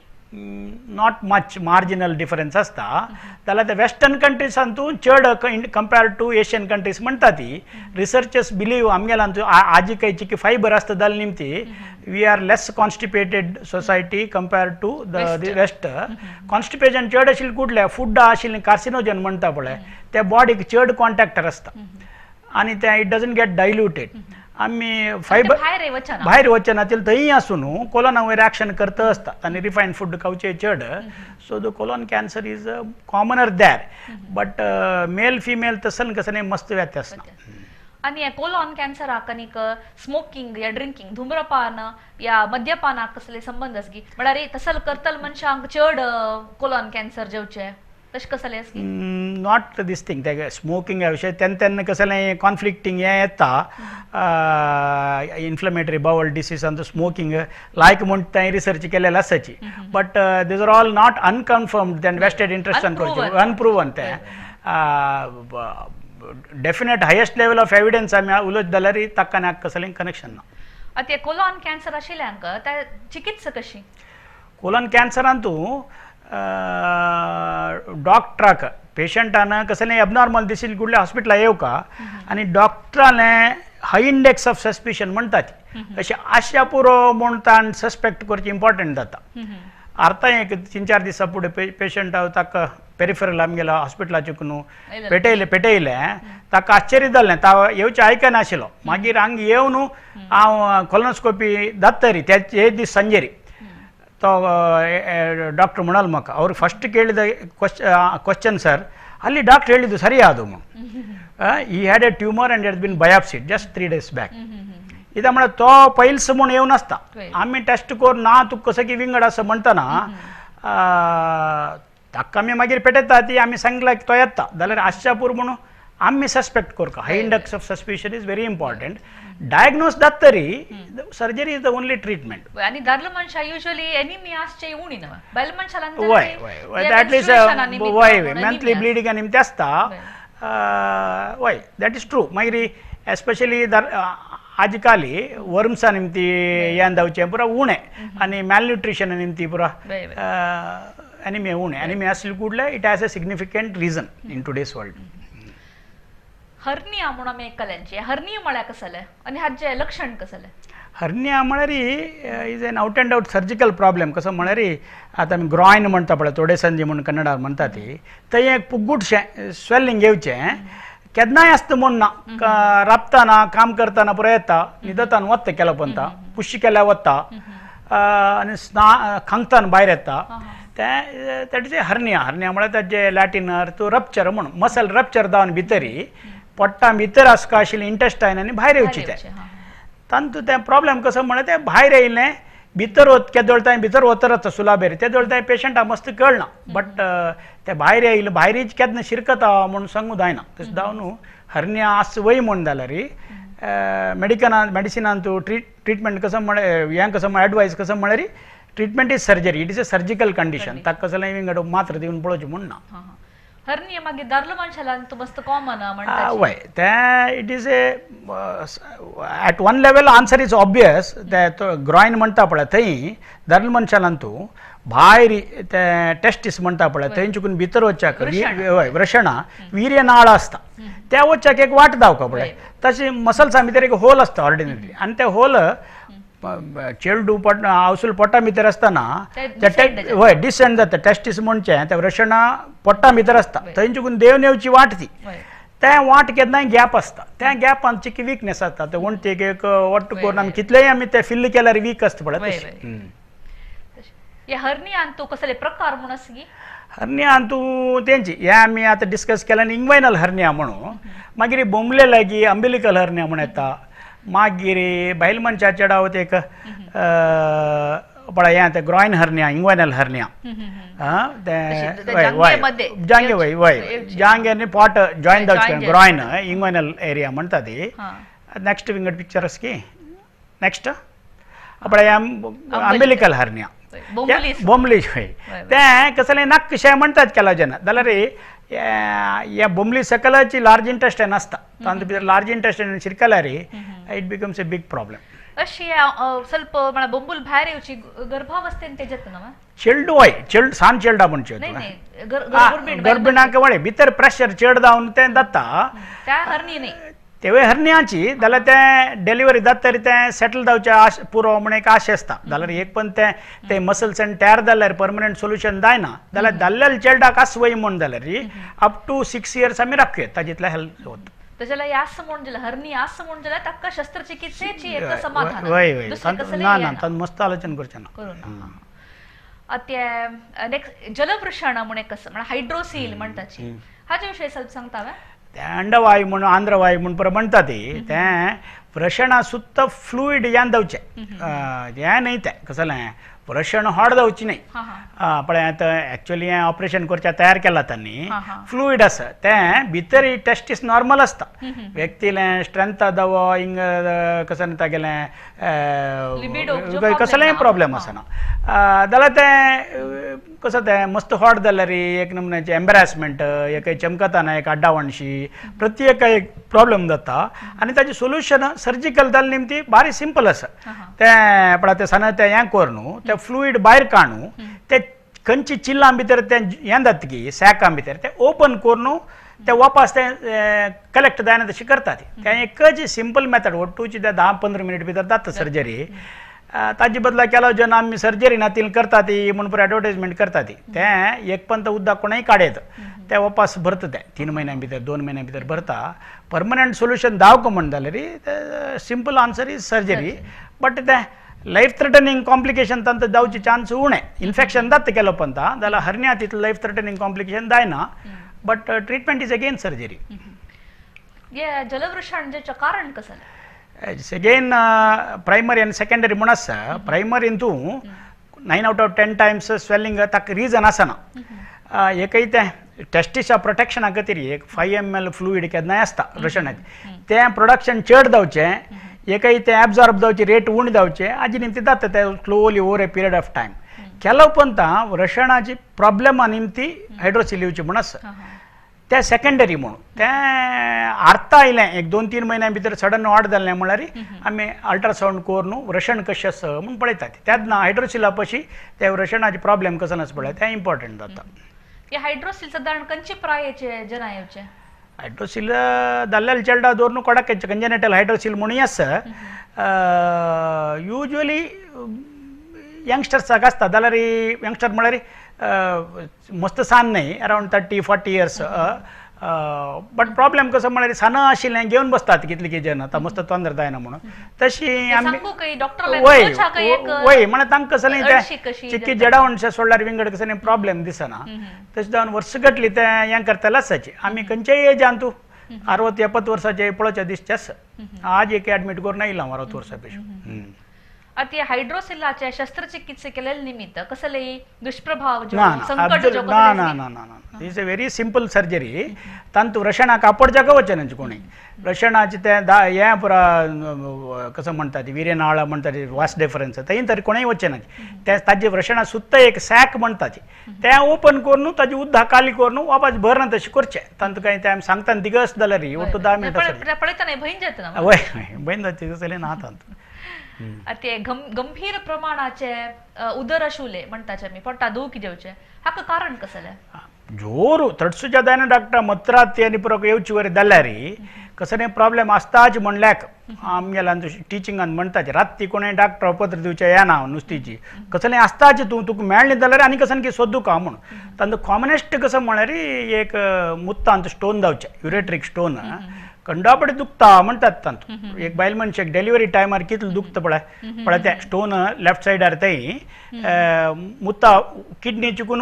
B: not much marginal difference आसता. जाल्यार ते वेस्टर्न कंट्रीजांतून चड कंपेर्ड टू एशियन कंट्रीज म्हणटा ती रिसर्चर्स बिलीव आमगेल्या आजी खंयची की फायबर आसता जाल्यार निमती we are less constipated society compared to the west. Constipation चड आशिल्लें कुडलें फुड आशिल्लें कार्सिनोजन म्हणटा पळय त्या बॉडीक चड कॉन्टॅक्टर आसता आनी तें it doesn't get diluted. आमी फायबर भायर वचना ते थंय आसून न्हू कोलना वयर एक्शन करता आसता आनी रिफायन्ड फूड खावचें चड. So the colon cancer is commoner there but male female तसं कसं न्ही मस्त व्यत्यास ना.
A: आनी कोलॉन कॅन्सराक आनीक स्मोकिंग या ड्रिंकींग धूम्रपान या मद्यपानाक कसले संबंद आसा की म्हळ्यार तसल करतल मनशांक चड कोलॉन कॅन्सर जेवचें तशें कसलें आसा की
B: not these thing ते स्मोकिंग विशय तेन्ना तेन्ना कसलें कॉन्फ्लिक्टींग हें येता इन्फ्लेमेटरी बावल डिसीज आनी स्मोकिंग लायक म्हूण तें रिसर्च केलेलें आसाची but these are all not unconfirmed then vested interest करचें अनप्रुवन तें definite highest level of evidence आमी उलयत जाल्यार ताका आनी हाका कसलें कनेक्शन ना.
A: आतां कोलॉन कॅन्सर आशिल्ल्यांक ते चिकित्सा कशी?
B: कोलॉन कॅन्सरान तूं डॉक्टराक पेशंटान कसलें एबनॉर्मल दिशिल्लें कुडलें हॉस्पिटलां येवका आनी डॉक्टरालें हाय इंडेक्स ऑफ सस्पिशन म्हणटा ती अशें आशा पुरो म्हूण ताण सस्पेक्ट करचें इम्पॉर्टंट जाता. आतां एक 3-4 दिसां फुडें पेशंट ताका पेरिफेरल आमगेल्या हॉस्पिटला चुकून पेटयलें पेटयलें ताका आश्चर्य जालें ता येवचें आयकनाशिल्लो. मागीर हांगा येवन हांव कोलोनोस्कोपी जातरी ते दीस सांजेरी तो ಡಾಕ್ಟ್ರ್ म्हणाल म्हाका ಅವ್ರು ಫಸ್ಟ್ ಕೇಳಿದ ಕ್ವಶನ್ ಸರ್ ಅಲ್ಲಿ ಡಾಕ್ಟ್ರ್ ಹೇಳಿದ್ದು ಸರಿ ಅದು he had a tumour and has been biopsied just 3 days back. कित्याक म्हळ्यार तो पयल्स म्हूण येवन आसता आमी टेस्ट करून ना तुका कसो की विंगड आसा म्हणटना ताका आमी मागीर पेटयता ती आमी सांगला की तो येता जाल्यार आशापूर म्हणून आमी सस्पेक्ट करता. High index of suspicion is very important. Diagnose जात तरी surgery is the only treatment.
A: आनी दादलो मनशां युजुअली एनिमिया आसचे उणी न्हय बायल मनशां
B: वय वय एटलीस्ट वय वय मंथली ब्लिडींग आनी ते आसता वय that is true. मागीर एस्पेशली आजकाल वर्म्सा निमती हें जावचें पुरा उणें आनी मॅलन्युट्रिशन निमती पुरा एनिमिया उणें. एनिमिया आसली कुडलें it has a significant reason in today's world.
A: Hernia म्हणून आमी एकल्यांची हर्निया म्हळ्यार कसलें आनी हाचें लक्षण कसलें?
B: हर्निया म्हळ्यार is an out and out surgical problem. कसो म्हळ्यार आतां आमी ग्रॉयन म्हणटा पळय तोडे संजी म्हूण कन्नडार म्हणटा ती थंय एक पुगुटशें स्वेलिंग येवचें केन्नाय आसता म्हूण ना राबतना काम करतना पुरो येता न्हिदतान वता केलो पंता पुशी केल्यार वता आनी खांगतान भायर येता तें that is a hernia. Hernia म्हळ्यार ताजें लॅटीन अर्थ रप्चर म्हणून मसल रप्चर जावन भितरी पोट्टा भितर आसका आशिल्लें इंटेस्टायन आनी भायर येवचें तें तातूंत तें प्रॉब्लेम कसो म्हळ्यार तें भायर येयलें भितर वत केदोळ तांय भितर वतरच सुलाबेर तेदोळ तांय पेशंटाक मस्त कळना बट तें भायर येयलें भायरीच केन्ना शिरकता म्हूण सांगूं जायना. तशें जावन हर्निया आस वय म्हूण जाल्यार मेडिकनान मेडिसिनान तूं ट्रिटमेंट कसो म्हळ्यार हें कसो एडवायस कसो म्हळ्यार treatment is surgery. It is a surgical condition. ताका कसलें विंगड मात्र दिवन पळोवचें म्हूण ना.
A: हर्निया मागीर दादलो मनशाला तूं मस्त कॉमन म्हणटा
B: वय तें it is a at one level answer is obvious. ते ग्रॉयन म्हणटा पळय थंय दादलो मनशालान तूं भायर ते टेस्टीस म्हणटा पळय थंय चुकून भितर वचच्याक वय वृषणा वीर्यनाळ आसता त्या वचच्याक एक वाट दावका पळय तशें मसल्सा भितर एक होल आसता ऑर्डिनरी आनी ते होल चेडू पोट आवसूल पोटा भितर आसतना वय डिसेंड जाता टेस्टीस म्हणचें ते वृषणा पोटा भितर आसता थंय चुकून देवन येवची वाट ती तें वाट केन्नाय गॅप आसता त्या गॅपान चिकी विकनेस आसता ते वण्टीक एक वट्ट करून आमी कितलेय आमी ते फिल्ल केल्यार वीक आसता पळय तशें.
A: हर्नियान तूं कसले प्रकार म्हूण आसा की?
B: हर्नियान तूं तेंची हें आमी आतां डिस्कस केलें इंग्वायनल हर्निया म्हणून मागीर बोंबले लागीं अंबिलिकल हर्निया म्हूण येता मागीर बायल मनशा चेडावत एक पळय हें आतां ग्रॉयन हर्निया, इंग्वायनल हर्निया,
A: ते
B: जांगे वय वय जांगे आनी पोट जॉयन जावचें ग्रॉयन इंग्वायनल एरिया म्हणटा ती. नेक्स्ट विंगड पिक्चर आसा की नेक्स्ट पळय अंबिलिकल हर्निया, बोंबली हय तें कसलें नाक्कशें म्हणटात केला जेन्ना जाल्यार ह्या बोंबली सकलाची लार्ज इंटेस्टायन आसता, तातूंत भितर large इंटेस्टायन शिरकल्यार it becomes a big problem.
A: अशी ಸ್ವಲ್ಪ म्हळ्यार बोंबूल भायर येवची गर्भावस्थेन तें जाता ना?
B: चेल्डू हय, चेल्ड सान चेल्डा म्हणचे गर्भिणाक वळे भितर प्रेशर चड जावन तें जाता.
A: त्या हर्नी न्ही,
B: तेवूय हर्नियाची जाल्यार तें डिलिव्हरी जाता तरी तें सेटल जावचें आश पुरो म्हण एक आश आसता. जाल्यार एक पण तें ते मसल्स आनी टॅर जाल्यार परमनंट सोल्युशन जायना जाल्यार जाल्ल्या चेल्डाक आसवय म्हूण जाल्यार अप टू 6 इयर्स आमी राखूया ताजेतल्या हेल्प होता.
A: तशें आस म्हूण जाल्यार हर्नी आस म्हूण जाल्यार ताका शस्त्रचिकित्सेची एक समाधान.
B: वय वय ना ना तांकां मस्त आलोचन करचें ना.
A: आतां नेक्स्ट जलवृषण म्हूण एक आसा, म्हळ्यार हायड्रोसील म्हणटाची, हाजे विशय ಸ್ವಲ್ಪ सांगता वे?
B: तें अंडवायू म्हूण आंध्रवायू म्हूण पुरो म्हणटा ती, तें वृषणा सुद्दां फ्लुइड यान जावचें हें न्हय, तें कसलें वृषण हॉट जावची न्हय. पळय आतां एक्चुअली हें ऑपरेशन करच्या तयार केलां तांणी, फ्लुइड आसा तें भितर टेस्टीस नॉर्मल आसता, व्यक्तीलें स्ट्रेंथ दावो हिंग कसलें तागेलें कसलेंय प्रॉब्लेम आसना जाल्यार तें कसं तें मस्त हॉट जाल्यार एक नमुन्याचें एम्बेरासमेंट, एक चमकतना एक आड्डावणशी प्रत्येक एक प्रॉब्लेम जाता आनी ताजें सोल्युशन सर्जिकल जालें निमती बारीक सिंपल आसा. तें पळय तें सान तें हें कर न्हू, तें फ्लुइड भायर काडून तें खंयची चिल्लां भितर तें हें जाता की सॅकां भितर तें ओपन करून तें वापस तें कलेक्ट जायना तशें करतात. तें एकच सिंपल मेथड, ಒಟ್ಟುची तें 10-15 मिनट भितर जाता सर्जरी. ताजे बदला केलो जेन्ना आमी सर्जरी ना ती करता ती म्हूण पुरो एडवर्टायजमेंट करता ती, तें एक पंत उदक कोणूय काडयत तें वापस भरता, तें 3 म्हयन्यां भितर 2 म्हयन्यां भितर भरता. परमनंट सोल्युशन दावक म्हण जाल्यार simple answer is surgery, but तें लायफ थ्रेटनिंग कॉम्प्लिकेशन तांकां जावचे चान्स उणें. इन्फेक्शन जाता केलो पंता जाल्यार हर्निया तितलें लायफ थ्रेटनिंग कॉम्प्लिकेशन जायना, but treatment is again surgery.
A: जलवृषण कारण कसलें?
B: अगेन प्रायमरी आनी सेकेंडरी म्हूण आसा. प्रायमरीन तूं 9 out of 10 times swelling ताका रिजन आसना. एकय तें टेस्टिसा प्रोटेक्शना खातीर एक 5 ml fluid केन्नाय आसता वृषणाचें, तें प्रोडक्शन चड जावचें, एकय तें एब्जॉर्ब जावचें रेट उणें जावचें हाजी निमती जाता तें slowly over a period of time. केलो पंता वृषणाची प्रॉब्लेमा निमती हायड्रोसील येवची म्हूण आसा, तें सेकेंडरी म्हणून. तें आर्ता आयलें एक 2-3 म्हयन्यां भितर सडन वाड जालें म्हळ्यार आमी अल्ट्रासावंड करून वृषण कशें आसा म्हूण पळयतात, तेन्ना हायड्रोसिला पशी ते वृषणाचे प्रॉब्लेम कसो आसा पळय तें इम्पॉर्टंट जाता.
A: हायड्रोसील सादारण खंयचे प्रायेचे जना येवचें?
B: हायड्रोसील जाल्ल्या चेडा दवरून कोणाक कंजेनेटल हायड्रोसील म्हणून आसा. युज्वली यंगस्टर्साक आसता जाल्यार यंगस्टर म्हळ्यार मस्त सान न्हय, अरावंड 30-40 इयर्स. बट प्रॉब्लेम कसो म्हळ्यार सान आशिल्लें घेवन बसतात कितले कितें जाण आतां मस्त तोंदर जायना म्हणून तशी आमी वय वय म्हळ्यार तांकां कसलें तें चिक्की जडावणशें सोडल्यार विंगड कसलें प्रॉब्लेम दिसना. तशें जावन वर्स घटली तें हें करतलें आसाची. आमी खंयच्याय एजान तूं 60-70 वर्साचे पळोवचें दिसचें आसा. आज एक एडमीट करून येयलां हांव 60 वर्सां पेशन.
A: आतां हायड्रोसिलाचे शस्त्रचिकित्सा केलेले निमित्त कसले दुष्प्रभाव
B: ना ना ना ना ना, it's a very simple surgery. तांतू वृषणाक कापड जागा वचना कोणी वृषणाचे तें दा हें पुरा कसं म्हणटा ती विरेनाळ म्हणटा ती वास डिफरन्स थंय तरी कोणूय वचना. तें ताजे वृषणा सुद्दां एक सॅक म्हणटा ती, तें ओपन करून ताजी उदक खाली करून वापस भरना तशें करचें. तांतू कांय तें आमी सांगता दिगस जाल्यार ಒಟ್ಟು 10 मिनटां
A: पळयतना भंय जाता.
B: वय भंय जाता तसलें ना तांतू.
A: ते गंभीर प्रमाणाचे उदर आशिल्ले म्हणटाचे आमी पोटा दुखी जेवचे, हाका कारण कसलें?
B: जोರು ತಡ್ಸುಜ ದಾನ ಡಾಕ್ಟರ್ ಮತ್ರಾತಿ అని ಪುರಕ येवची वरी जाल्यार कसले प्रॉब्लेम आसताच म्हणल्याक आमगेल्या टिचींगान म्हणटाचे राती कोणें डॉक्टर पत्र दिवचें येना नुस्तीची कसलें आसताच तूं तुका मेळ्ळें जाल्यार आनी कसलें की सोदूका म्हूण. तांचो कॉमनेस्ट कसो म्हळ्यार एक मुत्तांत स्टोन जावचें, युरेट्रीक स्टोन कंडापडे दुखता म्हणटात तांतू. एक बायल मनशाक डिलिव्हरी टायमार कितलें दुखता पळय पळय तें स्टोन लेफ्ट सायडार थंय मुत्ता किडनी चुकून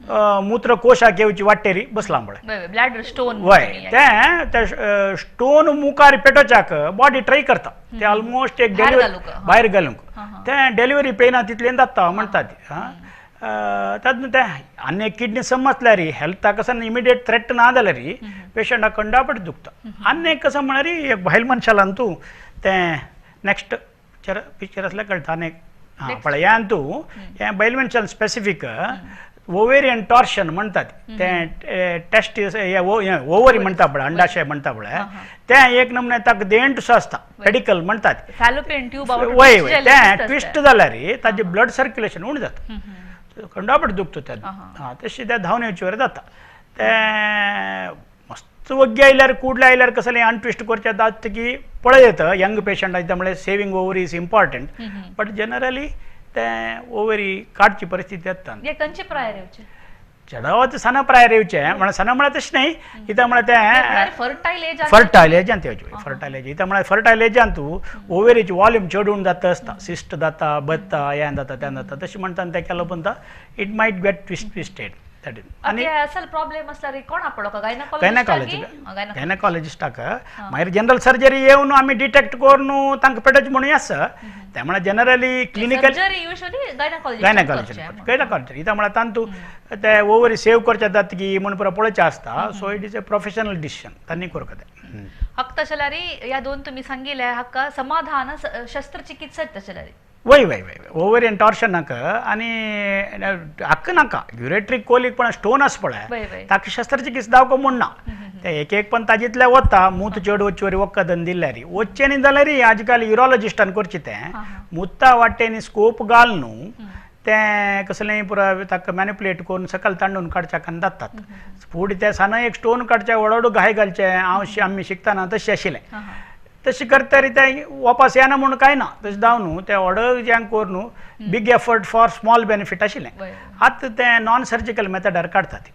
B: मूत्रकोशाक येवची वाटेरी बसला पळय
A: ब्लॅडर स्टोन.
B: वय तें स्टोन मुखार पेटोवच्याक बॉडी ट्राय करता, ते ऑलमोस्ट एक डिलिव्हरी भायर घालूंक तें डिलिव्हरी पेना तितलें जाता म्हणटा ती. तातूंत तें आनी एक किडनी समजल्यार हेल्थाक कसो इमिडिएट थ्रेट ना जाल्यार पेशंटाक कंडापट दुखता. आनी एक कसो म्हळ्यार एक बायल मनशालान तूं तें नेक्स्ट पिक्चर आसल्यार कळटा. आनी आं पळय हें तूं हें बायल मनशान स्पेसिफीक ओवेरियन टॉर्शन म्हणटात तें टेस्ट ओवरी म्हणटा पळय, अंडाशय म्हणटा पळय, तें एक नमुने ताका देंट आसता, पेडिकल म्हणटात. वय वय तें ट्विस्ट जाल्यार ताजें ब्लड सर्क्युलेशन उणें जाता, कंडापट दुखता तेन्ना. आं तशें तें धांवन येवचे वर जाता. तें मस्त वग्गी आयल्यार कुडले आयल्यार कसलें अनट्विस्ट करचें जाता की पळय येता. यंग पेशंट आसता म्हळ्यार saving ovary is important, but generally तें ओवरी काडची परिस्थिती येता.
A: खंयचे प्रायर येवचें?
B: चडावत सना प्रायर येवचें म्हळ्यार सना म्हळ्यार तशें न्हय, कित्याक म्हळ्यार तें
A: फर्टायल एज,
B: फर्टायल एजांत येवचें. फर्टायल एज कित्याक म्हळ्यार फर्टायल एजांत ओवेरीची वॉल्यूम चड उणें जाता आसता, सिस्ट जाता, बत्ता, हें जाता तें जाता, तशें म्हणटा तें केलो पण it might get twisted.
A: आनी असल प्रॉब्लेम आसल्यार कोणा पळोवका?
B: गायनाकॉलॉजिस्ट, गायनाकॉलॉजिस्टाक. मागीर जनरल सर्जरी येवन आमी डिटेक्ट करून तांकां पेटोवचें म्हणून आसा. ते म्हळ्यार जनरली क्लिनिकल गायनाकॉलॉजी गायनाकॉलॉजी कित्याक म्हळ्यार तांतू ते ओवरी सेव करचे जाता की म्हूण पुरो पळोवचें आसता. So it is a professional decision, तांणी करता तें.
A: हक तशें जाल्यार ह्या दोन तुमी सांगिल्ले हाका समाधान शस्त्रचिकित्सा तशें जाल्यार
B: वय वय वय ओवेरियन टॉर्शन नाका आनी हक्क नाका. युरेट्रीक कोलीक पण स्टोन आसा पळय ताका शस्त्रचिकित्सा दावको म्हूण ना, ते एक एक पण ताजेंतले वता मूत चड वच्चे वरी वखद दिल्यार वच्चें न्ही जाल्यार आजकाल युरोलॉजिस्टान करचें तें मुता वाटेनी स्कोप घाल न्हू तें कसलेंय पुरो ताका मॅनिपुलेट करून सकयल तांडून काडच्याक आनी जातात. फुडें तें सान एक स्टोन काडचें व्हड घाय घालचें, हांव आमी शिकतना तशें आशिल्लें. तशें करतरी तें वापस येना म्हूण कांय ना, तशें जावन न्हू तें व्हड जें करून न्हू big effort for small benefit आशिल्लें. आतां तें नॉन सर्जिकल मेथडार काडटात.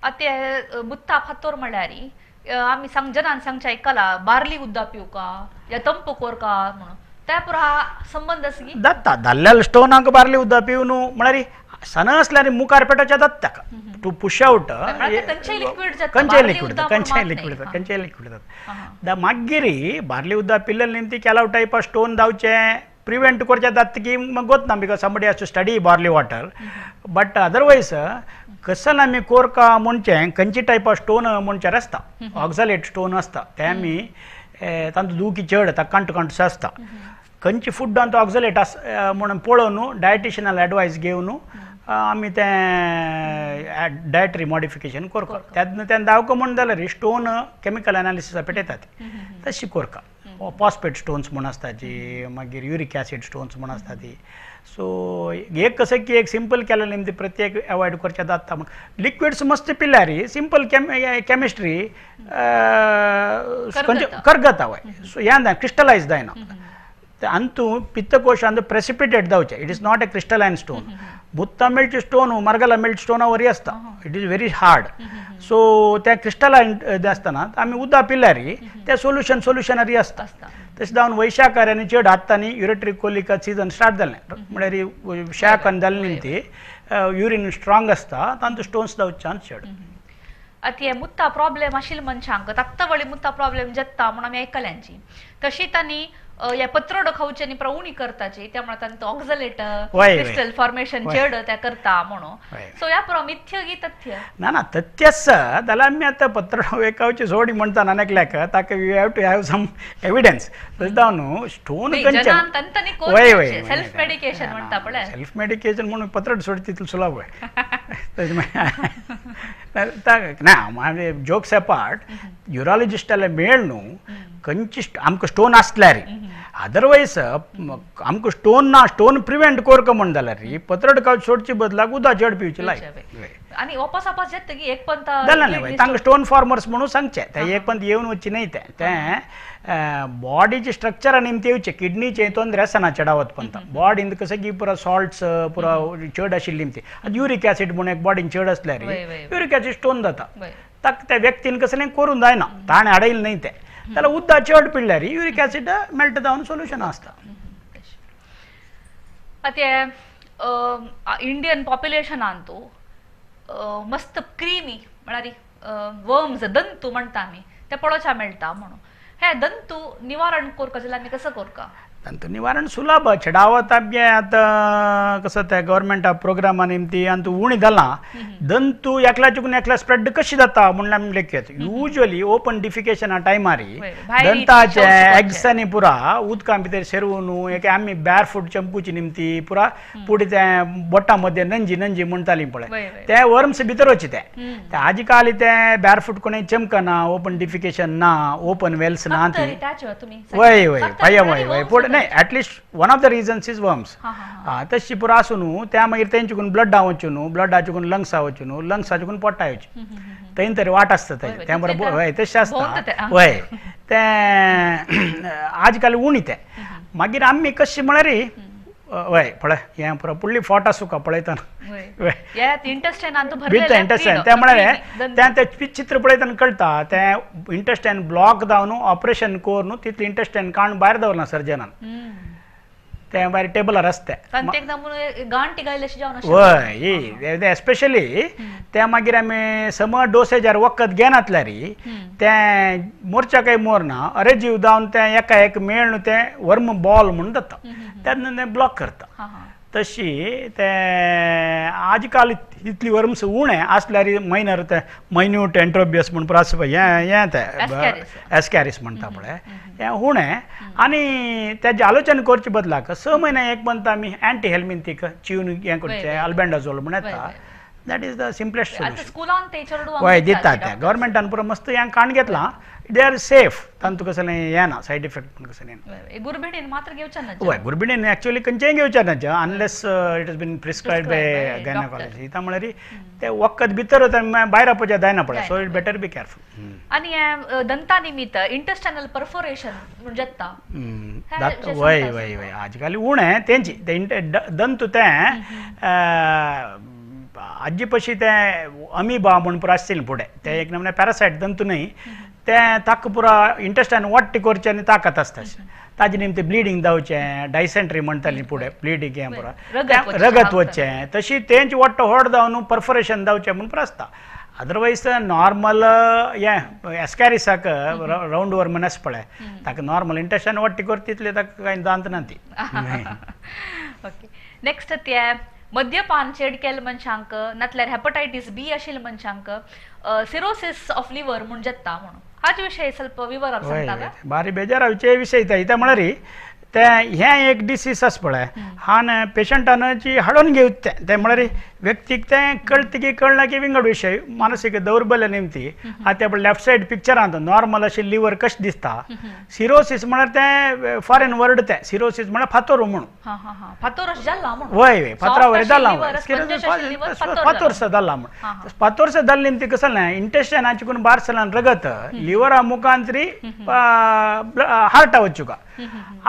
A: आतां बुत्ता फातोर म्हळ्यार आमी सांग जनान सांगचें आयकलां बार्ली उद्दा पिवका या तंप कोरका म्हणून, त्या पुरो संबंद आसा की
B: जाता. धाडलेल्या स्टोनाक बार्ली उद्दा पिवन म्हळ्यार सन आसल्यार मुखार पेटोवचें जाता ताका टू पुश आवट.
A: खंयचेय लिक्वीड जाता,
B: खंयचेय लिक्वीड, खंयचेय लिक्वीड जाता, खंयचेय लिक्वीड जाता. मागीर बार्ली उद्दा पिल्लें न्ही केलाव टायप स्टोन जावचें प्रिवेंट करचें जाता की गोत ना, because somebody has to study barley water. But otherwise कसल आमी कोरका म्हणचें खंयचे टायप ऑफ स्टोन म्हणचेर आसता. ऑक्झालेट स्टोन आसता तें आमी तांचो दुखी चड येता, कांट कांटसो आसता. खंयचे फुडान तो ऑक्झालेट आस म्हणून पळोवन डायटिशनल एडवायस घेवन आमी तें डायटरी मॉडिफिकेशन करता. तेन्ना तें दावको म्हूण जाल्यार स्टोन केमिकल एनालिसिसा पेटयतात तशी करता. पॉस्पेट स्टोन्स म्हूण आसता जी, मागीर युरीक एसीड स्टोन्स म्हूण आसता ती. सो एक कसं की एक सिंपल केलें न्ही प्रत्येक एवॉयड करचें जाता म्हूण. लिक्विड्स मस्त पिल्यार सिंपल केमिस्ट्री करगता वय. सो हें जायना, क्रिस्टलायज जायना. अंतू पित्तकोशांत प्रेसिपिटेट जावचें. It is not a crystalline stone. बुत्ता मेळचे स्टोन मरगला मेळचे स्टोना वरी आसता, it is very hard. So तें क्रिस्टलायन आसतना आमी उदक पिल्यार तें सोल्युशन सोल्युशनरी आसता. तशें जावन वैशाखार आनी चड आत्तां युरेट्रीक कोलिका सिजन स्टार्ट जालें म्हळ्यार शाक जालें न्ही ती युरीन स्ट्रांग आसता, तांचो स्टोन्स जावचे चान्स चड.
A: आतां हे मुत्ता प्रॉब्लेम आशिल्ले मनशांक तात्तवळी मुत्ता प्रॉब्लेम जाता म्हूण आमी आयकल्यांची. तशी तांणी ह्या पत्रोडो खावचे आनी उणी करताची, त्यामुळे तांचो ऑक्झलेट क्रिस्टल फॉर्मेशन चड त्या करता म्हणून. सो ह्या पुरो मिथ्य की तथ्य?
B: ना ना तथ्य आसा. जाल्यार आमी आतां पत्रोडो खावची सोडी म्हणटा ना एकल्याक, ताका you have to have some evidence. तशें जावन न्हू स्टोन
A: वय वय सेल्फ मेडिकेशन म्हणटा पळय,
B: सेल्फ मेडिकेशन म्हणून पत्रोड सोड तितलें सुलभ वय. ना म्हणजे जोक्स एपार्ट, युरोलॉजिस्टाले मेळ न्हू खंयची आमकां स्टोन आसल्यार, अदरवायज आमकां स्टोन ना, स्टोन प्रिवेंट करका म्हूण जाल्यार पत्रड खावचे सोडचे बदलाक उदक चड पिवचें लायक.
A: आनी वापस वापस येता की एक पंत
B: जालें न्हय तांकां स्टोन फॉर्मर्स म्हणून सांगचें, तें एक पंत येवन वचचें न्हय. तें तें बॉडीचें स्ट्रक्चर आनी येवचें, किडनीचें तोंदरे आसना चडावत पंत बॉडीन कसं की पुरो सॉल्ट्स पुरो चड आशिल्ली ती. आतां युरीक एसीड म्हूण एक बॉडीन चड आसल्यार युरीक एसीड स्टोन जाता. ताका त्या व्यक्तीन कसलें करूंक जायना, ताणें हाडयलें न्हय तें, जाल्यार उदक चड पिल्यार युरीक एसीड मेल्ट जावन सोल्युशन आसता.
A: आतां इंडियन पॉप्युलेशनान तूं मस्त क्रिमी म्हळ्यार वर्म्स दंतू म्हणटा आमी ते पळोवच्या मेळटा म्हणून हे दंतू निवारण करका जाल्यार आमी कसो करका?
B: दंतू निवारण सुलभ चडावत आमगे आतां कसो ते गव्हर्मेंटा प्रोग्रामा निमती आनी तूं उणी जालां दंतू एकल्या चुकून एकल्या स्प्रेड कशी जाता म्हणल्यार आमी लेखयत युज्वली ओपन डिफिकेशना टायमार दंताचे एग्सांनी पुरा उदकां भितर सेरवून एक आमी बॅर फूट चमकुची निमती पुरा पुढे ते बोटां मध्ये नंजी नंजी म्हणटाली पळय ते वर्म्स भितर वचचे ते आजकाल ते बॅर फूट कोणी चमकना ओपन डिफिकेशन ना ओपन वेल्स ना ती वय वय वय वय वय पूण नाही at least one of the reasons is worms. तशी पुरा आसूं न्हू त्या मागीर तेंच्याकून ब्लडा वचूं न्हू ब्लडा चुकून लंग्सा वचूं न्हू लंग्सा चुकून पोटा येवची थंय तरी वाट आसता तें त्या बरोबर हय तशें आसता वय तें आजकाल उणी तें मागीर आमी कशें म्हळ्यार वय पळय हें पुरो फुडली फोट आसूं पळयतना भितर इंटेस्टायन तें म्हळ्यार तें तें चित्र पळयतना कळटा तें इंटेस्टायन ब्लॉक जावन ऑपरेशन करून तितलें इंटेस्टायन काडून भायर दवरना सर्जनान तें भायर टेबलार आसता वय एस्पेशली तें मागीर आमी सम डोसेजार वखद घेनातल्यार तें मोरच्या काय मोरना अरे जीव जावन तें एका एक मेळ्ळें तें वर्म बॉल म्हणून जाता तेन्ना तें ब्लॉक करता तशी तें आजकाल इतली वर्म्स उणें आसल्यार मायनर तें मायन्यूट एंट्रोबियस म्हूण प्रास हें हें तें एस्कॅरीस म्हणटा पळय हें उणें आनी तेजें आलोचन करचे बदलाक 6 म्हयने एक मंथ आमी एंटी हेल्मिंथीक चिवन हें करचें अल्बेंडाझोल म्हण येता that is the simplest solution. वय दिता तें गव्हर्मेंटान पुरो मस्त हें काण घेतलां they are safe तांतू कसलें हें ना सायड इफेक्ट म्हण कसलें ना.
A: गुरबिणीन मात्र घेवचें ना
B: वय गुरबिणीन एक्चुअली खंयचेंय घेवचें ना unless it is been prescribed by gynaecology. ता म्हळ्यार तें वखद भितर वता भायर आपोवचें जायना पळय so it better be careful.
A: आनी हें दंता निमित्त इंटेस्टायनल परफोरेशन म्हण जाता
B: वय वय वय आजकाल उणें तेंची दंत तें आजी पशी तें अमिबा म्हूण पुरो आसतलें फुडें तें एक नमुने पॅरासायट दंतू न्हय तें ताका पुरा इंटेस्टायन वाडटी करचें आनी ताकत आसता ताजे निमते ब्लिडींग जावचें डायसेंट्री म्हणटाली फुडें ब्लिडींग हें पुरा रगत वचचें तशी तेंच वाडटो व्हड जावन परफोरेशन जावचें म्हूण पुरो आसता. अदरवायज नॉर्मल हें एस्कॅरिसाक रावंड वर म्हण आसा पळय ताका नॉर्मल इंटेस्टायन वाडटी करता तितलें ताका कांय दांत ना ती.
A: ओके नेक्स्ट ते मद्यपान चेड केल्ले मनशांक नातल्यार हेपटायटीस बी आशिल्ल्या मनशांक सिरोसिस ऑफ लिवर म्हूण जाता म्हणून हाजे विशय ಸ್ವಲ್ಪ विवरण सांगता.
B: बारी बेजाराचे विशय ते म्हळ्यार तें हें एक डिसीज आसा पळय हान पेशंटान जी हाडून घेवच तें तें म्हळ्यार व्यक्तीक तें कळटा की कळना की विंगड विशय मानसीक दौर्बल्य निमती आतां पळय लेफ्ट सायड पिक्चरांत नॉर्मल अशें लिवर कशें दिसता सिरोसिस म्हळ्यार तें फॉरेन वर्ड तें सिरोसिस म्हळ्यार फातोर म्हणून वय वय फातरा वयर जाला फातोरसो जाला म्हण फातोरसो जाल्ले निमती कसं ना इंटेस्टायनाचे कोण भायर सरल्यान रगत लिवरा मुखांतरी हार्टा वचुका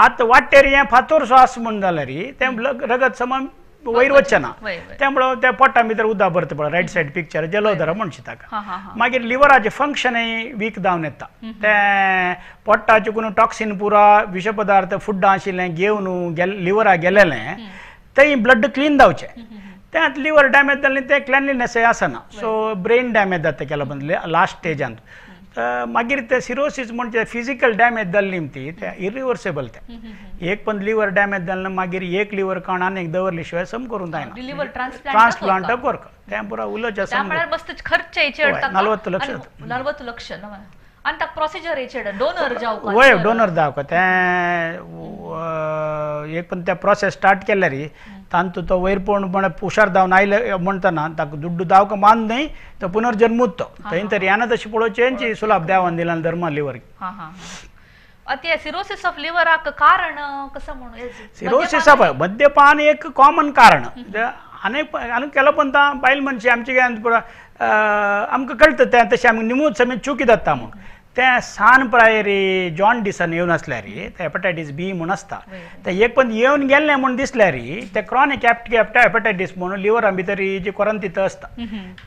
B: आतां वाटेर हें फातोरसो आसा म्हूण जाल्यार तें रगत समान वयर वचचें ना त्यामुळे त्या पोटा भितर उदक भरता पळय रायट सायड पिक्चर जलोदर म्हणशी ताका मागीर लिवराचें फंक्शनय वीक जावन येता तें पोटाचें कोण टॉक्सिन पुरा विश पदार्थ फुड्डां आशिल्लें घेवन लिवरा गेलेलें थंय ब्लड क्लीन जावचें तें आतां लिवर डॅमेज जालें तें क्लिनलीनेसय आसना सो ब्रेन डॅमेज जाता केला लास्ट स्टेजांत मागीर ते सिरोसिस म्हणजे फिजिकल डॅमेज जाल्ली निमती ते इरिवर्सेबल ते एक पण लिवर डॅमेज जालें मागीर एक लिवर काण आनी एक दवरले शिवाय सम करूंक जायना
A: लिवर
B: ट्रान्सप्लांट करका तें पुरा उलोवचें
A: मस्त खर्च
B: 40 लक्ष
A: 40 लक्ष आनी ताका प्रोसिजर डोनर जावपाक
B: वय डोनर जावपाक तें एक पण ते प्रोसेस स्टार्ट केल्यार तांतू तो वयर पळोवन म्हण हुशार जावन आयले म्हणटना ताका दुड्डू दावका मान न्हय तो पुनर्जन्म तो थंय तरी याना तशी पळोवचें सुलाभ देवान दिला धर्मा लिवर.
A: आतां सिरोसिस ऑफ लिवराक कारण कसं म्हणून
B: सिरोसिस ऑफ मद्यपान एक कॉमन कारण आनी आनी केलो पण बायल मनशी आमची आमकां कळटा तें तशें आमकां निमूच समेत चुकी जाता म्हूण तें सान प्रायरी जॉन्डिसान येवन आसल्यार तें हेपटायटीस बी म्हूण आसता तें एक पण येवन गेल्लें म्हूण दिसल्यार तें क्रॉनीक हेपटायटीस म्हणून लिवरा भितर जी कोरंतीत आसता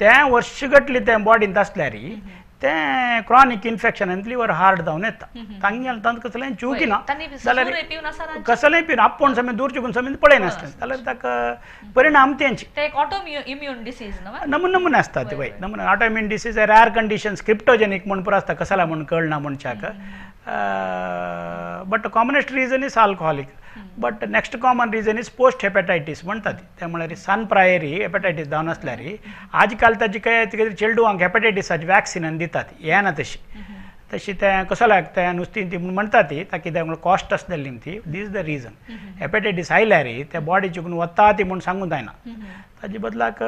B: तें वर्सगटली तें बॉडींत आसल्यार तें क्रॉनीक इन्फेक्शन आनी लिवर हार्ड जावन येता. तांगेलें तांकां कसलें चुकी ना जाल्यार कसलेंय पिवन आपूण समेत दूर चुकून समेत पळयनासलें जाल्यार ताका परिणाम तेंचे नमुने नमुने आसता ते. वय नमुने autoimmune disease rare conditions cryptogenic म्हूण पुरो आसता कसला म्हूण कळना मनशाक. But commonest reason is alcoholic. But next common reason is post hepatitis म्हणटात ते म्हळ्यार सन प्रायरी हेपेटायटीस जावन आसल्यार आज काल ताजी काय चेडवांक हेपेटायटीसाची वॅक्सिन दितात येना तशी तशी तें कसो लागता नुस्तीं ती म्हूण म्हणटा ती ताका कित्याक म्हणून कॉस्ट आसलेली ती. दीस the reason hepatitis आयल्यार त्या बॉडी चुकून वता ती म्हूण सांगूंक जायना ताजे बदलाक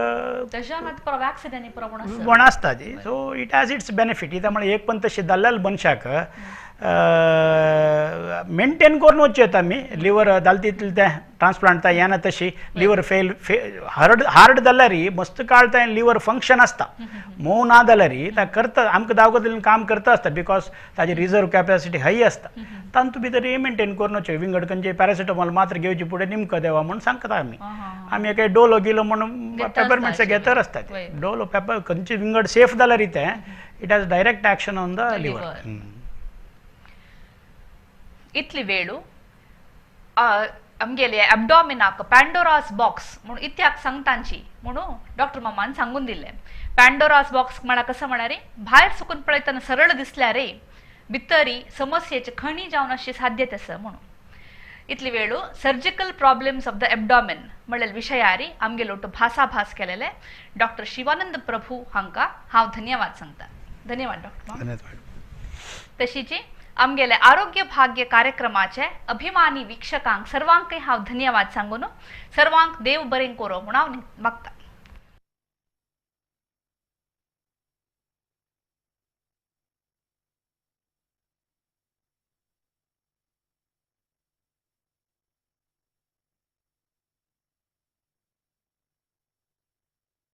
B: म्हण आसता ती. So it has its benefit. कित्याक म्हळ्यार एक पण तशी जाल्ल्या मनशाक मेंटेन करून वचचें येता आमी लिवर जालें तितलें तें ट्रान्सप्लांट येना तशी लिवर फेल हार्ड हार्ड जाल्यार मस्त काळ तें लिवर फंक्शन आसता मोव ना जाल्यार तें करता आमकां दावखुन्यान काम करता आसता because ताजी रिजर्व कॅपॅसिटी हाय आसता. तातूंत भितर मेंटेन करून वचचें विंगड खंयचे पॅरासिटामॉल मात्र घेवची फुडें निमको देवा म्हूण सांगता आमी. आमी एक डोलो गिलो म्हूण पेपरमेंट्स घेतर आसता डोलो पेपर खंयचे विंगड सेफ जाल्यार तें it has direct action on the liver.
A: इतली वेळू आमगेले एब्डॉमिनाक पॅन्डोरास बॉक्स म्हणून इत्याक सांगतांची म्हणून डॉक्टर मामान सांगून दिले. पॅन्डोरास बॉक्स म्हळ्यार कसं म्हळ्यार भायर सुकून पळयतना सरळ दिसल्यार भितरी समस्येचे खणी जावन अशी साध्यत आसा म्हणून. इतली वेळू surgical problems of the abdomen म्हणलेले विशयारी आमगेलोटू भासाभास केलेले डॉक्टर शिवानंद प्रभू हांकां हांव धन्यवाद सांगता. धन्यवाद डॉक्टर.
B: धन्यवाद.
A: तशीची आमगेले आरोग्य भाग्य कार्यक्रमाचे अभिमानी वीक्षकांक सर्वांकय हांव धन्यवाद सांगून सर्वांक देव बरें करो म्हूण हांव मागता.